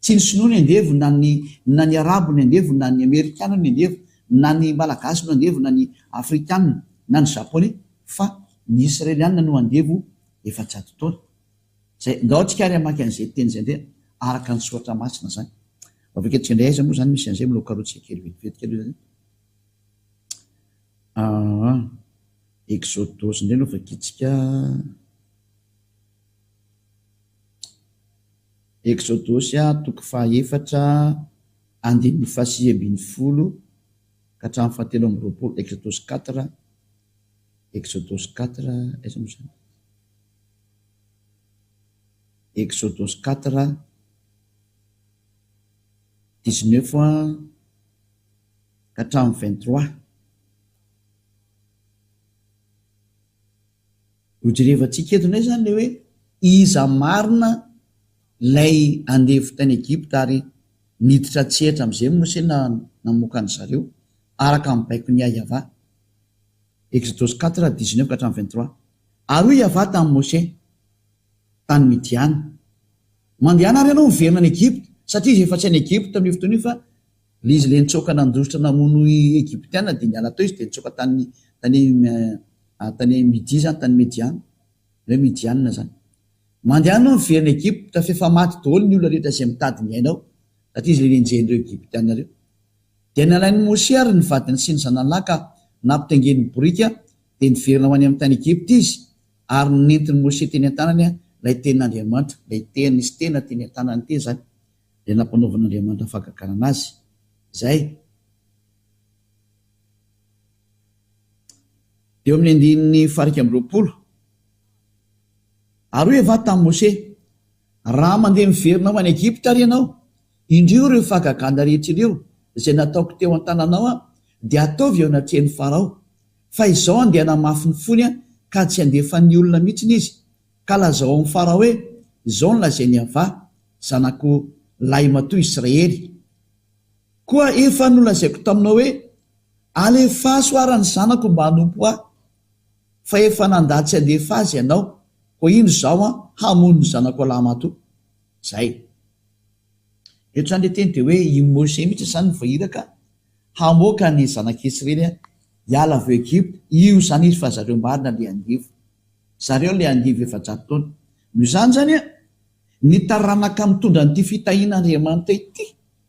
[SPEAKER 2] Tsy ny sinoa ny andevo na ny na ny arabo ny andevo na ny amerikana ny andevo na ny malagasy no andevo na ny afrikana na ny japonais fa ny israeliana no andevo 400 taona. Zay, ndao tsika ary hamaky an'izay teny izay indray araka ny soratra masina zany. Avy akehitriny indray aiza moa zany misy an'izay mbola ho karotsika kely vetivety kely aloha zany. Aa, Exodosy indray no vakintsika. Eksodosy toko fahaefatra andininy fahasivy ambin'ny folo ka hatramin'ny fahatelo amby roapolo, Eksodosy quatre, Eksodosy quatre, aiza moa izany? Eksodosy quatre, dix-neuf ka hatramin'ny vingt-trois. Hojerevantsika eto indray izany ilay hoe iza marina ilay andevo tany Egypta ary niditra an-tsehatra amin'izay Mose namoaka an-dry zareo araka ny baikon'i Yavah. Eksodosy quatre, dix-neuf ka hatramin'ny vingt-trois. Ary hoy Yavah tamin'i Mose tany Midiana, Mandehana ary ianao miverina any Egypta, satria izy efa tsy any Egypta amin'io fotoana io fa Ilay izy ilay nitsoaka nandositra namono Egyptiana dia niala teo izy dia nitsoaka tany tany tany Midia izany, tany Mediana, ilay hoe Midiana izany. Mandehana ianao miverina Egypta fa efa maty daholo ny olona rehetra izay mitady ny ainao, satria izy ilay nenjehin'ireo Egyptiana ireo. Dia nalain'i Moshe ary ny vadiny sy ny zanany lahy ka nampitaingeniny boriky dia niverina ho any amin'ny tany Egypta izy ary nentin'i Moshe teny an-tanany ilay tenin'Andriamanitra, ilay teny nisy tena teny an-tanany teny izany. Ilay nampanaovin'Andriamanitra fahagagana azy. Izay. Eo amin'ny andininy faha-21. Ary hoy Yavah tamin'i Moshe, Raha mandeha miverina ho any Egypta ary ianao, indreo ireo fahagagana rehetra ireo izay nataoko teo an-tananao aho, dia ataovy eo anatrehan'i Farao. Fa izao handeha hanamafy ny fony aho, ka tsy handefa ny olona mihitsy izy, Ka lazao amin'i Farao hoe, 'Izao no lazain'i Yavah, zanako lahimatoa Israely, Koa efa nolazaiko taminao hoe, Alefaso ara ny zanako mba hanompo Ahy, fa efa nandà tsy handefa azy ianao, koa indro izaho hamono ny zanako lahimatoa. Izay. Eto izany ilay teny dia hoe i Moshe mihitsy izany no voahiraka hamoaka ny zanak'Israely hiala avy ao Egypta, io izany izy fa zareo marina ilay andevo. Zareo ilay andevo 400 taona. Noho izany izany an, ny taranaka mitondra an'ity fitahian'Andriamanitra ity,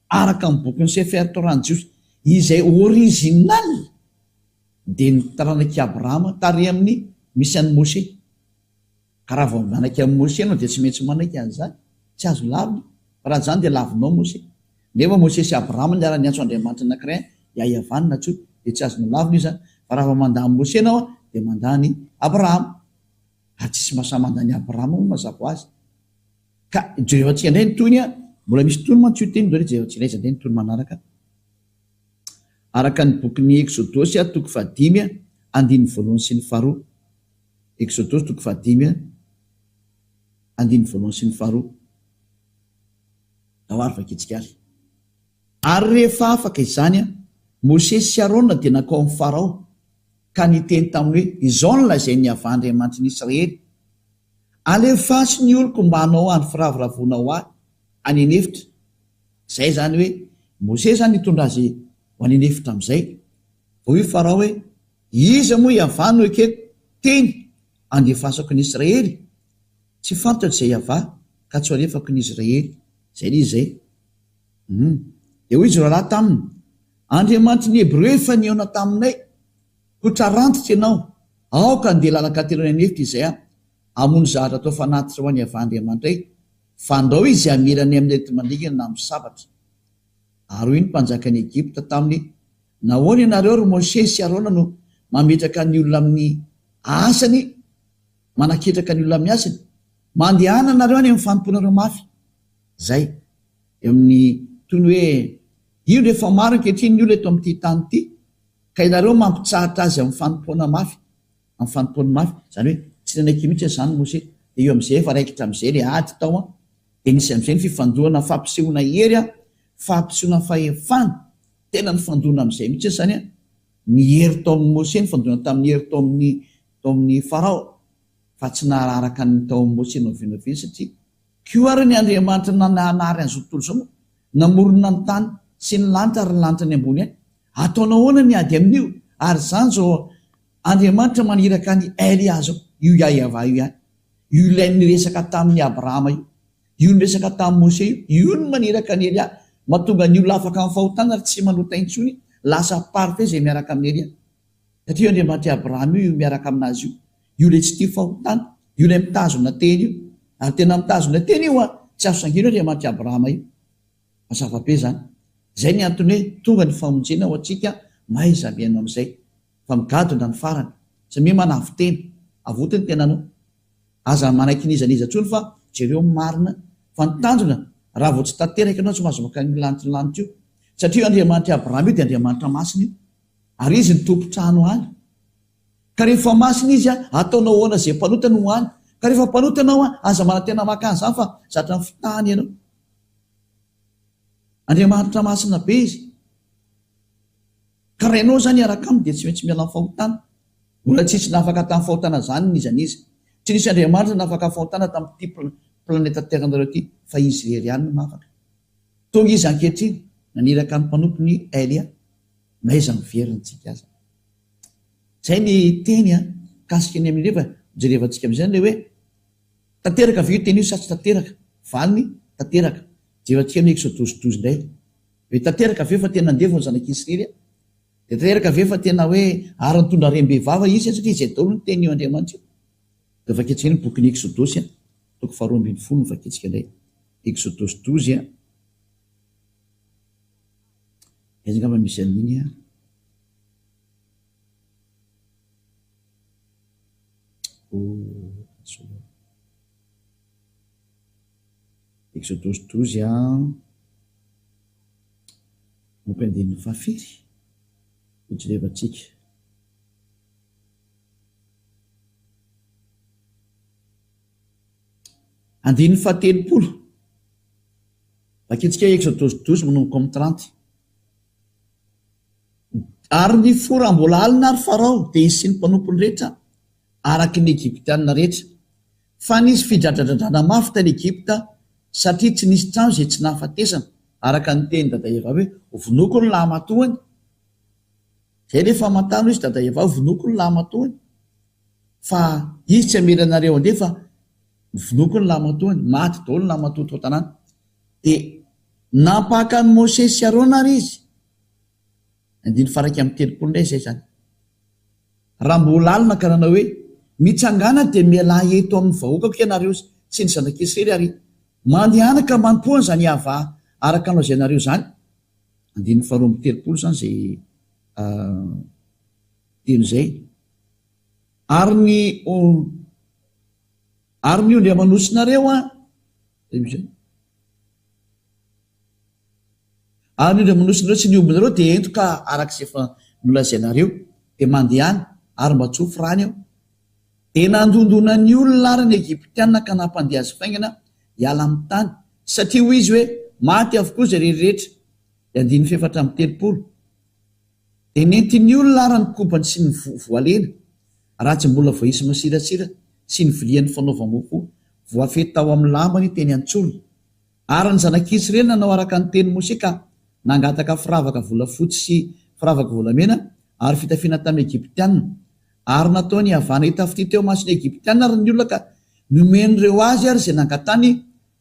[SPEAKER 2] araka ny bokin'ny Sefer Torah ny Jiosy, izay original, dia ny taranak'i Abrahama tary amin'ny misy an'i Moshe. Ka raha vao manaiky an'i Moshe ianao dia tsy maintsy manaiky an'izany. Tsy azo lavina. Fa raha izany dia lavinao Moshe. Nefa Moshe sy Abrahama niara-niantso Andriamanitra anankiray, Yahyavan nantsoiny, dia tsy azonao lavina io izany. Fa raha vao mandà an'i Moshe ianao dia mandà an'i Abrahama. Ary tsisy mahasahy mandà an'i Abrahama moa mazava ho azy. Ka jerevantsika indray ny tohiny an! Mbola misy tohiny mantsy io teny io, jerevantsika indray izy indray ny tohiny manaraka. Araka ny bokin'ny Eksodosy toko fahadimy andininy voalohany sy ny faharoa. Eksodosy toko fahadimy andininy voalohany sy ny faharoa. Ndao ary vakintsika ary. Ary rehefa afaka izany, Mosesy sy Arona dia nankao amin'i Farao, ka niteny taminy hoe, Izao no lazain'i Yavah Andriamanitry ny Israely, Alefaso ny oloko mba hanao andro firavoravoana ho ahy any an'efitra. Izay izany hoe, Mosesy izany nitondra azy ho any an'efitra amin'izay. Vao hoy Farao hoe. Iza moa Iavah no ekeko teny andefasako ny Israely? Tsy fantatro izay Iavah, ka tsy ho alefako ny Israely. Izay ilay izy izay. Hum. Dia hoy izy roalahy taminy, Andriamanitry ny Hebreo efa nihaona taminay, koa trarantitra ianao, aoka handeha lalan-katelo any an'efitra izahay hamono zavatra atao fanatitra ho an'i Iavah Andriamanitray, fandrao izy hamela anay amin'ny areti-mandringana na amin'ny sabatra. Ary hoy ny mpanjakan'i Egypta taminy, Nahoana ianareo, ry Mosesy sy Arona, no mametraka ny olona amin'ny asany, manaketraka ny olona amin'ny asany? Mandehana nareo any amin'ny fanompoanareo mafy. Izay. Eo amin'ny, toy ny hoe, indro efa maro ankehitriny ny olona eto amin'ity tany ity, ka ianareo mampitsahatra azy amin'ny fanompoana mafy, amin'ny fanompoany mafy. Izany hoe, tsy nanaiky mihitsy an'izany Mosesy. Dia eo amin'izay efa raikitra amin'izay ilay ady tao an. Dia nisy amin'izay ny fifandohana fampisehoana hery an, fampisehoana fahefana. Tena nifandona amin'izay mihitsy izany an, ny hery tao amin'i Mosesy nifandona tamin'ny hery tao amin'ny tao amin'i Farao, fa tsy nahararaka ny tao amin'i Mosesy na oviana na oviana satria koa ary ny Andriamanitra nanahary an'izao tontolo izao moa namorona ny tany sy ny lanitra ary ny lanitra any ambony any. Ataonao ahoana ny ady amin'io? Ary izany izao Andriamanitra maniraka an'i Elia izao, io Yahweh io ihany, io ilay niresaka tamin'i Abrahama io. Io niresaka tamin'i Mose io, io no maniraka an'i Elia, mahatonga ny olona afaka amin'ny fahotana ary tsy manota intsony, lasa parfait izay miaraka amin'i Elia. Satria io Andriamanitr'i Abrahama io, io miaraka aminazy io, io ilay tsy tia fahotana, io ilay mitazona teny io, ary tena mitazona teny io an, tsy azo sangiana io Andriamanitr'i Abrahama io. Mazava be izany. Izay ny antony hoe tonga ny famonjena ho antsika, mahaiza mihaino amin'izay, fa migadona ny farany. Samia manavo-tena, avoty ny tenanao. Aza manaiky n'iza n'iza intsony fa jereo ny marina fa ny tanjona raha vao tsy tanteraka ianao tsy mahazo mankany amin'ny lanitry ny lanitra io satria io Andriamanitr'i Abrahama io dia Andriamanitra masina io ary izy no tompon-trano any ka rehefa masina izy ataonao ahoana izay mpanota no ho any ka rehefa mpanota ianao aza manantena maka an'izany fa zatra ny fitahany ianao Andriamanitra masina be izy Ka raha ianao izany hiaraka aminy dia tsy maintsy miala amin'ny fahotana. Mbola tsisy nahafaka tamin'ny fahotana izany n'iza n'iza. Tsy nisy Andriamanitra nahafaka fahotana tamin'ity planeta Terre-nareo ity fa Izy irery ihany no mahafaka. Tonga Izy ankehitriny, naniraka ny mpanompony Elia. N'aiza miverina tsika aza. Izay ny teny mikasika ny amin'ireo fa jerevantsika amin'izay ilay hoe tanteraka ve io teny io sa tsy tanteraka? Valiny, tanteraka. Jerevantsika amin'ny Eksodosy 12 indray. Hoe tanteraka ve fa tena andevo ny zanak'Israely a? Dia tanteraka ve fa tena hoe ary nitondra harem-behivava izy satria izay daholo ny tenin'io Andriamanitra io? Dia vakintsika indray ny bokin'ny Eksodosy a, toko faharoa ambinifolo no vakintsika indray. Eksodosy 12 a. Aiza angamba misy an'iny a? Oh, Eksodosy 12 a. Manomboka andininy fahafiry no jerevantsika? Andininy fahatelopolo. Vakintsika Eksodosy 12 manomboka amin'ny 30. Ary nifoha raha mbola alina ary Farao, dia izy sy ny mpanompony rehetra, araka ny Egyptiana rehetra. Fa nisy fidradradradrana mafy tany Egypta, satria tsy nisy trano izay tsy nahafatesana, araka ny tenin'i Dada Eva hoe, Vonoiko ny lahimatoany. Izay ilay famantarana hoy izy Dada Eva, vonoiko ny lahimatoany. Fa izy tsy hamela anareo handeha fa vonoiko ny lahimatoany. Maty daholo ny lahimatoa tao an-tanàna. Dia nampaka an'i Mosesy sy Arona ary izy. Andininy faha 31 indray izay izany. Raha mbola alina ka nanao hoe, Mitsangàna dia mialà eto amin'ny vahoakako ianareo sy ny zanak'Israely ary mandehana ka manompoa an'izany Yavah araka ny lazainareo izany. Andininy faha 32 izany izay teny izay. Ary ny ary ny ondry aman'osinareo an, Ary ny ondry aman'osinareo sy ny ombinareo dia ento ka araka izay efa nolazainareo, dia mandehana, ary mba tsofy rany aho. Dia nandondona ny olona ary ny Egyptiana ka nampandeha azy faingana hiala amin'ny tany, satria hoy izy hoe, Maty avokoa izay rehetra. Dia andininy fahefatra amby 30. Dia nentin'ny olona ary ny kobany sy ny voalena, raha tsy mbola voaisy masirasira, sy ny vilian'ny fanaova-mofo voafehy tao amin'ny lambany teny an-tsorony. Ary ny zanak'i Israely nanao araka ny tenin'i Mosè ka nangataka firavaka volafotsy sy firavaka volamena. ary fitafiana tamin'ny Egyptiana. Ary nataony Iavah nahita fitia teo imason'ny Egyptiana ary ny olona ka nomen'ireo azy ary izay nangatany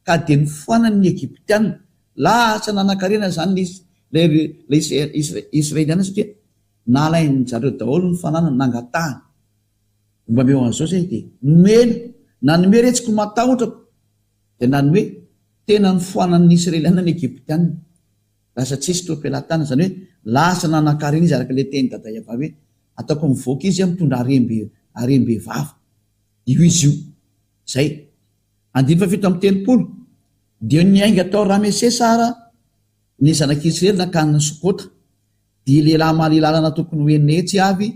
[SPEAKER 2] ka dia nofoanany ny Egyptiana. Lasa nanankarena izany ilay Israeliana satria nalain-dry zareo daholo ny fananany, nangatahany. Mba omeo an'izao izay dia nomena. Nanome re tsy ko matahotra ko. Dia nanome tena nofoanan'ny Israeliana ny Egyptiana. Lasa tsisy teo am-pelatanana, izany hoe lasa nanankarena izy araka ilay tenin'i Dada Yavah hoe ataoko mivoaka izy mitondra harem-be harem-bevava. Io izy io. Izay. Andininy fahafito amby 30, Dia niainga tao Ramesesa ara ny zanak'Israely nankany Sokota, dia lehilahy mahalelàlana tokony ho 600 avy,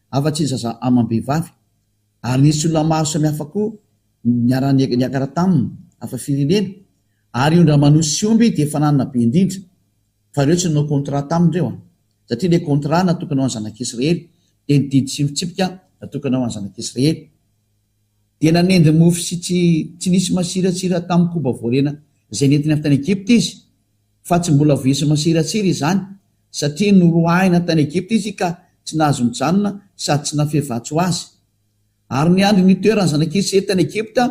[SPEAKER 2] afa-tsy ny zaza amam-behivavy. Ary nisy olona maro samihafa koa niara-niakara taminy, hafa firenena, ary ondry aman'osy sy omby dia efa nanana be indrindra. Fa ireo tsy nanao contrat taminy ireo an! Satria ilay contrat natokana ho an'ny zanak'Israely, dia ny didy sy ny fitsipika natokana ho an'ny zanak'Israely. Dia nanendy mofo sy tsy tsy nisy masiratsira tamin'ny koba voarena izay nentiny avy tany Egypta izy, fa tsy mbola voisy masiratsira izany, satria noroahina tany Egypta izy ka tsy nahazo nijanona sady tsy nafehy vatsy ho azy. Ary ny andro nitoeran'ny zanak'Israely tany Egypta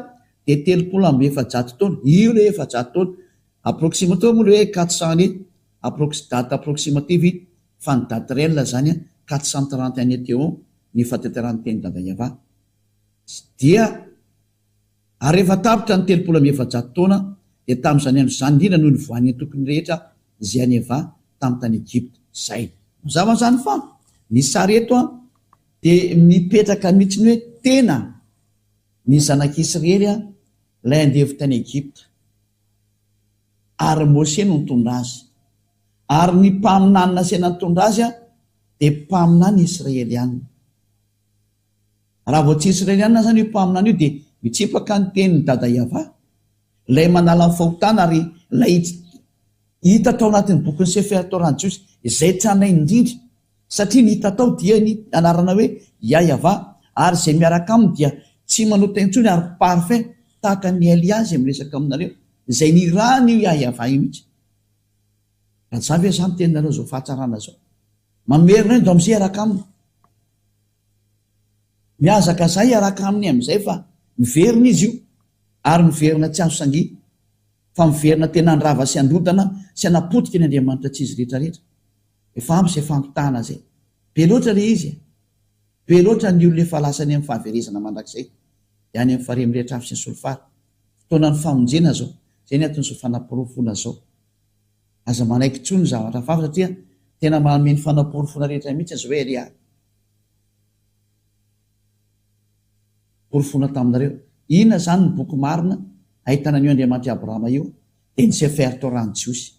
[SPEAKER 2] dia 430 taona. Io ilay 400 taona. Approximative moa ilay hoe 400 années, approx, date approximative, fa ny date réelle izany 430 années teo ny fahatanterahan'ny tenin'i Dada Yavah. Dia. Ary rehefa tapitra ny 430 taona, dia tamin'izany andro izany indrindra no nivoahan'ny antokony rehetra izay an'i Eva tamin'ny tany Egypta. Izay. Mazava izany fa ny sary eto dia mipetraka mihitsy ny hoe tena ny zanak'Israely ilay andevo tany Egypta. Ary Mose no nitondra azy. Ary ny mpaminany nasaina nitondra azy dia mpaminany israeliana. Raha vao tsy Israeliana izany io mpaminany io dia mitsipaka ny tenin'i Dada Yavah, ilay manala ny fahotana ary ilay hita tao anatin'ny bokin'ny Sefer Torah Jiosy, izay tranainy indrindra, satria ny hita tao dia ny anarana hoe Yah-Yavah ary izay miaraka aminy dia tsy manota intsony ary parfait tahaka an'i Elia izay miresaka aminareo, izay nirahan'io Yah-Yavah io mihitsy. Raha tsy izany ve za miteny nareo izao fahatsarana izao? Mamerina eo ndao hiaraka aminy. Mihazakazaha hiaraka aminy amin'izay fa miverina izy io ary miverina tsy azo sangiana fa miverina tena handrava sy handrodana sy hanapotika ny Andriamanitra tsy izy rehetra rehetra. Efa ampy izay fampitahana izay. Be loatra ilay izy e! Be loatra ny olona efa lasa any amin'ny fahaverezana mandrakizay, dia any amin'ny farihy mirehitra afo sy ny solifara. Fotoanan'ny famonjena izao. Izay ny anton'izao fanaporofoana izao. Aza manaiky intsony ny zavatra hafahafa satria tena manome ny fanaporofoana rehetra mihitsy izy hoe Elia. Porofoana taminareo. Inona izany ny boky marina ahitana an'io Andriamanitr'i Abrahama io? Dia ny Sefer Torah ny Jiosy.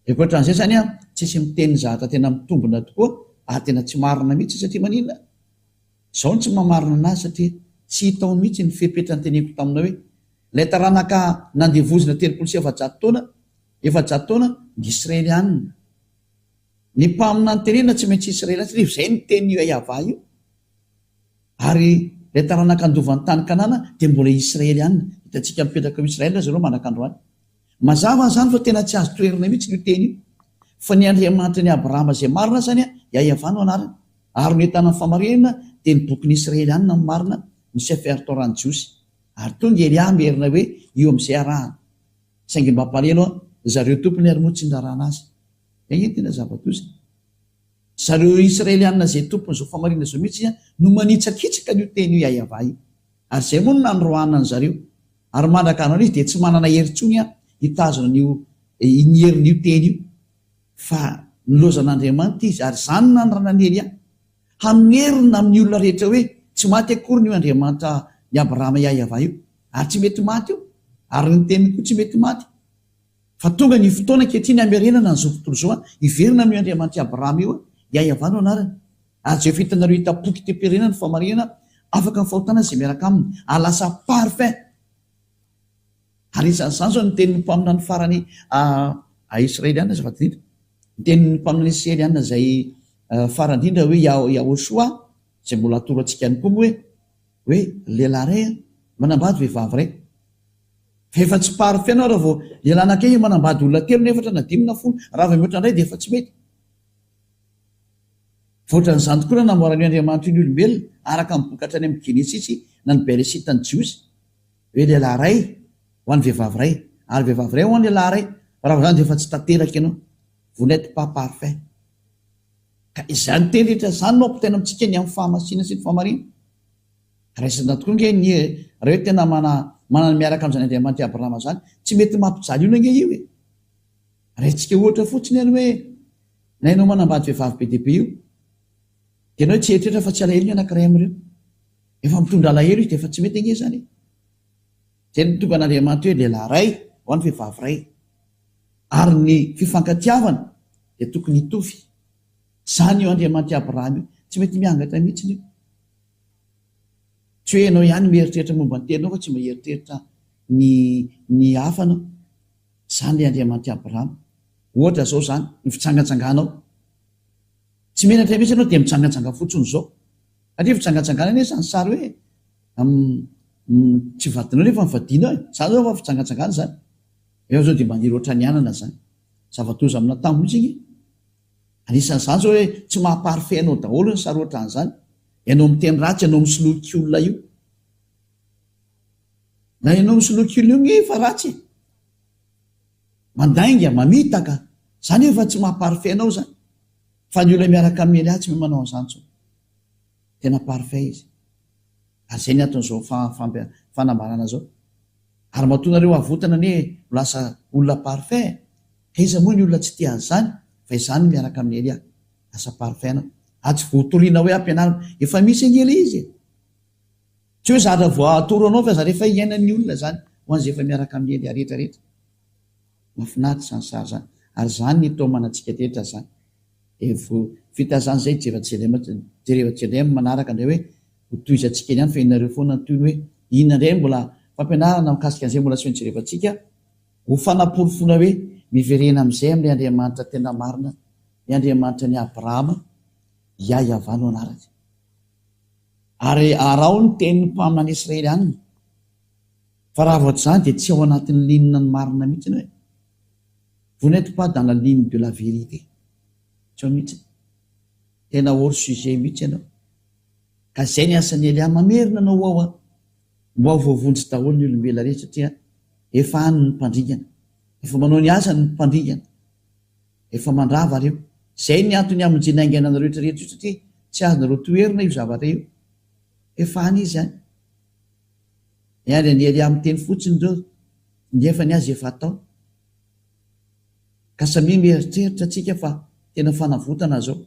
[SPEAKER 2] Dia ankoatran'izay izany an, tsisy miteny ny zavatra tena mitombina tokoa ary tena tsy marina mihitsy satria maninona? Izao no tsy maha-marina anazy satria tsy hita ao mihitsy ny fepetra noteneniko taminao hoe ilay taranaka nandevozina 430 taona, 400 taona, ny Israelianina. Ny mpaminany tenenina tsy maintsy Israelianina satria izay no tenin'io Yavah io. Ary ilay taranaka handova ny tany Kanana dia mbola Israelianina. Hitantsika mipetraka ao Israel zareo mandraka androany. Mazava izany fa tena tsy azo toherina mihitsy io teny io. Fa ny Andriamanitry ny Abrahama izay marina izany, Yavah no anarany. Ary ny ahitana ny famarinana dia ny bokin'ny Israelianina no marina, ny Sefer Torah ny Jiosy. Ary tonga Elia hamerina hoe io amin'izay arahana. Saingy ny mampalahelo an, zareo tompony ary moa tsy nirarahana azy. Izay ange tena zava-doza. Zareo Israelianina izay tompon'izao famarinana izao mihitsy no manitsakitsaka an'io teny io Yahweh io. Ary izay moa no nandroahana an'zareo. Ary mandraka androany izy dia tsy manana hery intsony hitazona an'io ny herin'io teny io. Fa nilaozan'Andriamanitra izy, ary izany no nanoranan'i Elia, hamerina amin'ny olona rehetra hoe tsy maty akory io Andriamanitra ny Abrahama Yahweh io, ary tsy mety maty io, ary ny teniny koa tsy mety maty. Fa tonga ny fotoana ankehitriny hamerenana an'izao tontolo izao, hiverina amin'io Andriamanitr'i Abrahama io, Yahweh no anarany. Ary izay efa hitanareo hita poky teo-pirenena ny fahamarinana, afaka ny fahotana izay miaraka aminy, ary lasa parfait. Ary isan'izany izao ny tenin'ny mpaminany farany a Israeliana azafady indrindra. Ny tenin'ny mpaminany Israeliana izay farany indrindra hoe Yahoshua, izay mbola atoro antsika ihany koa moa hoe hoe lehilahy iray manambady vehivavy iray. Fa efa tsy parfait ianao raha vao lehilahy anankiray manambady olona telo na efatra na dimy na folo, raha vao mihoatra indray dia efa tsy mety. Voatran'izany tokoa no nanamboaran'io Andriamanitra io ny olombelona, araka ny boky hatrany amin'ny Genesisy na ny Beresita ny Jiosy, hoe lehilahy iray ho an'ny vehivavy iray, ary vehivavy iray ho an'ny lehilahy iray, fa raha vao izany dia efa tsy tanteraka ianao, vous n'êtes pas parfait. Ka izany teny rehetra izany no ampitaina amintsika ny amin'ny fahamasinana sy ny fahamarinana. Raisina tokoa ange ny raha hoe tena mana manana miaraka amin'izany Andriamanitr'i Abrahama izany, tsy mety mampijaly olona ange io e. Raintsika ohatra fotsiny ary hoe na ianao manambady vehivavy be dia be io, dia ianao tsy hieritreritra fa tsy alahelo ny anankiray amin'ireo. Efa mitondra alahelo izy dia efa tsy mety ange izany e. Izay no tonga an'Andriamanitra hoe lehilahy iray ho an'ny vehivavy iray. Ary ny fifankatiavana dia tokony hitovy. Izany io Andriamanitr'i Abrahama io. Tsy mety miangatra mihitsy io. Tsy hoe ianao ihany mieritreritra momba ny tenanao fa tsy mba hieritreritra ny ny hafa anao. Izany ilay Andriamanitr'i Abrahama. Ohatra izao izany, ny fijangajangànao. Tsy menatra mihitsy ianao dia mijangajanga fotsiny izao. Satria fijangajangana anie izany sary hoe tsy vadinao nefa ny vadianao e. Izany izao fa fijangajangana izany. Ianao izao dia maniry ohatran'ny anana izany. Zava-doza amina tambo mihitsy ange. Anisan'izany izao hoe tsy maha parfait anao daholo ny sary ohatran'izany. Ianao miteny ratsy, ianao misoloky olona io. Na ianao misoloky olona io nge efa ratsy e. Mandainga, mamitaka, zany efa tsy maha parfait anao zany. Fa ny olona miaraka amin'i Elia tsy mahay manao an'izany intsony. Tena parfait izy. Ary izay ny anton'izao fanambarana izao. Ary matoa nareo avotana anie ho lasa olona parfait e. Ka iza moa ny olona tsy tia an'izany fa izany miaraka amin'i Elia. Lasa parfait anao. Ary tsy voatoriana hoe ampianarina. Efa misy ange ilay izy e. Tsy hoe zatra voatoro anao fa zatra efa iainan'ny olona izany ho an'izay efa miaraka amin'i Elia rehetra rehetra. Mahafinaritra izany sary izany. Ary izany ny itaomana antsika rehetra izany. Dia vao vita izany izay jereva jerem manaraka indray hoe ho tohizantsika eny ihany fa ianareo foana no tohiny hoe inona indray mbola fampianarana mikasika an'izay mbola tsy nojerevantsika ho fanaporofoana hoe miverena amin'izay amin'ilay Andriamanitra tena marina, ny Andriamanitra an'i Abrahama, Yah-Yavah no anarany. Ary araho ny tenin'ny mpaminany Israelianina. Fa raha vao tsy izany dia tsy ao anatin'ny ligne ny marina mihitsy ianao e. Vous n'êtes pas dans la ligne de la vérité. Tsy ao mihitsy. Tena hors sujet mihitsy ianao. Ka izay ny asan'i Elia, mamerina anao ho ao an. Mba ho voavonjy daholo ny olombelona rehetra satria efa any ny mpandringana. Efa manao ny asany ny mpandringana. Efa mandrava reo. Zay ny antony hamonjena haingana anareo rehetra rehetra io satria tsy azonareo toherina io zavatra io. Efa any izy any. Miandry an'i Elia miteny fotsiny reo nefa ny azy efa atao. Ka samia mieritreritra tsika fa tena fanavotana zao.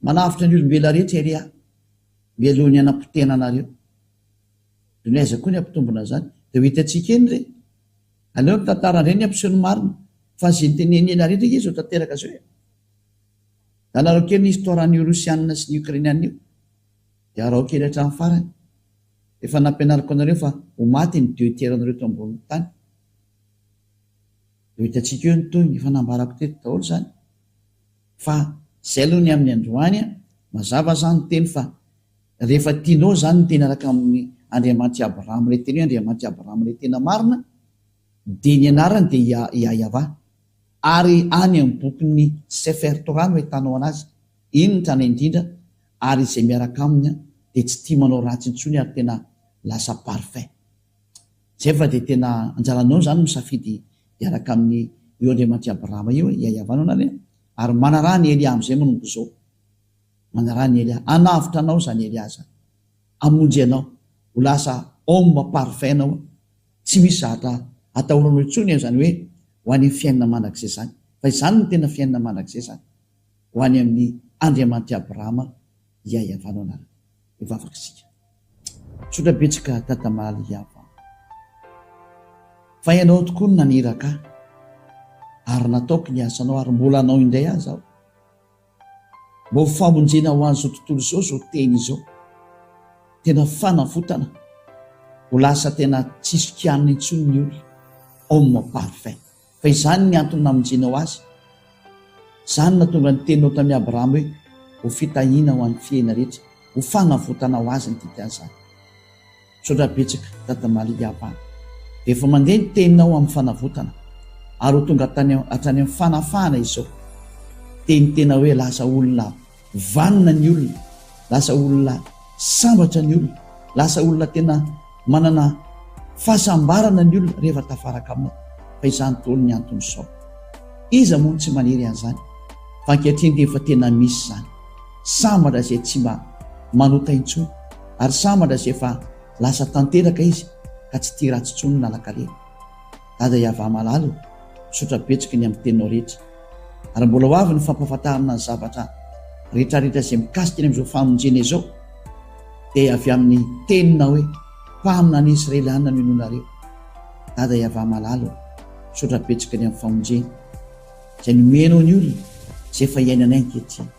[SPEAKER 2] Manavotra ny olombelona rehetra Elia mialoha ny hanapotehana anareo. Dony aiza koa ny hampitombina an'izany? Dia ho hitantsika eny re. Aleo ny tantara indray ny hampiseho ny marina fa ze niteneniny ela rehetra ange zao tanteraka zao e. Anareo kely ny histoire an'io Rosiana sy ny Ukrainiana io dia araho kely hatramin'ny farany. Efa nampianariko anareo fa ho maty ny deux tiers anareo eto ambonin'ny tany. Dia ho hitantsika eo ny tohiny, efa nambarako teto daholo izany. Fa zay aloha ny amin'ny androany an, mazava zany ny teny fa rehefa tianao zany ny teny araka amin'ny Andriamanitr'i Abrahama ilay teny hoe Andriamanitr'i Abrahama ilay tena marina dia ny anarany dia Yahweh ary any amin'ny bokin'ny Sefer Torah no ahitanao anazy, iny ny tranainy indrindra ary izay miaraka aminy dia tsy tia manao ratsy intsony ary tena lasa parfait. Zay fa dia tena anjaranao zany misafidy hiaraka amin'ny io Andriamanitr'i Abrahama io e, Yahweh no anarany ary manaraha an'i Elia amin'izay manomboka izao. Manaraha an'i Elia. Hanavotra anao izany Elia izany. Hamonjy anao. Ho lasa homme parfait ianao. Tsy misy zavatra atahoranao intsony amin'izany hoe ho any amin'ny fiainana mandrakizay izany. Fa izany no tena fiainana mandrakizay izany. Ho any amin'ny Andriamanitr'i Abrahama Yahweh no anarany. Hivavaka isika. Tsotra betsaka Dada Maly Yavah. Fa ianao tokoa no naniraka ahy, ary nataoko ny asanao, ary mbola hanao indray aza aho. Mba ho famonjena ho an'izao tontolo izao izao teny izao. Tena fanavotana. Ho lasa tena tsisy kianina intsony ny olona. Homme parfait. Fa izany ny antony namonjenao azy. Izany no nahatonga ny teninao tamin'i Abrahama hoe, Ho fitahiana ho an'ny fiaina rehetra, ho fanavotana ho azy ny dikan'izany. Misaotra betsaka Dada Maria Abba. Dia efa mandeha ny teninao amin'ny fanavotana, ary ho tonga hatrany amin'ny fanafahana izao. Teny tena hoe lasa olona. Vanona ny olona, lasa olona sambatra ny olona, lasa olona tena manana fahasambarana ny olona rehefa tafaraka aminao. Fa izany daholo ny anton'izao. Iza moa no tsy maniry an'izany? Fa ankehitriny dia efa tena misy izany. Sambatra izay tsy mba manota intsony, ary sambatra izay efa lasa tanteraka izy ka tsy tia ratsy intsony na lakalemy. Dada Yavah malala o, misaotra betsaka ny amin'ny teninao rehetra. Ary mbola ho avy ny fampahafantarana ny zavatra rehetrarehetra izay mikasika ny amin'izao famonjena izao, dia avy amin'ny teninao hoe, Mpaminany Israeliana no inoanareo. Dada Yavah malala o, misaotra betsaka ny amin'ny famonjena izay nomenao ny olona izay efa iainanay ankehitriny.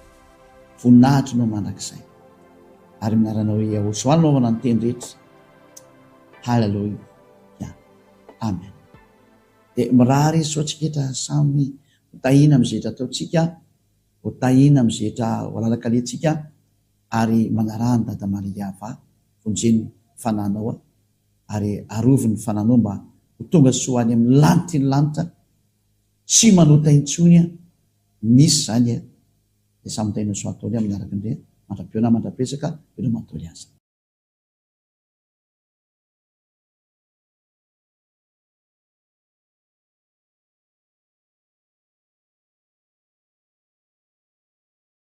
[SPEAKER 2] Voninahitry nao mandrakizay. Ary amin'ny anaranao Yahoshua no anaovana ny teny rehetra. Haleloia. Amen. Dia mirary soa antsika rehetra samy ho tahiana amin'izay rehetra ataontsika, ho tahiana amin'izay rehetra ho alalakaletsika ary manaraha an'i Dada Maria Yavah, vonjeno ny fananao ary arovy ny fananao mba ho tonga soa any amin'ny lanitry ny lanitra, tsy manota intsony misy izany dia samy tahiana soa ataony amin'ny araka indray mandra-pihaona mandra-piresaka veloma ataony aza.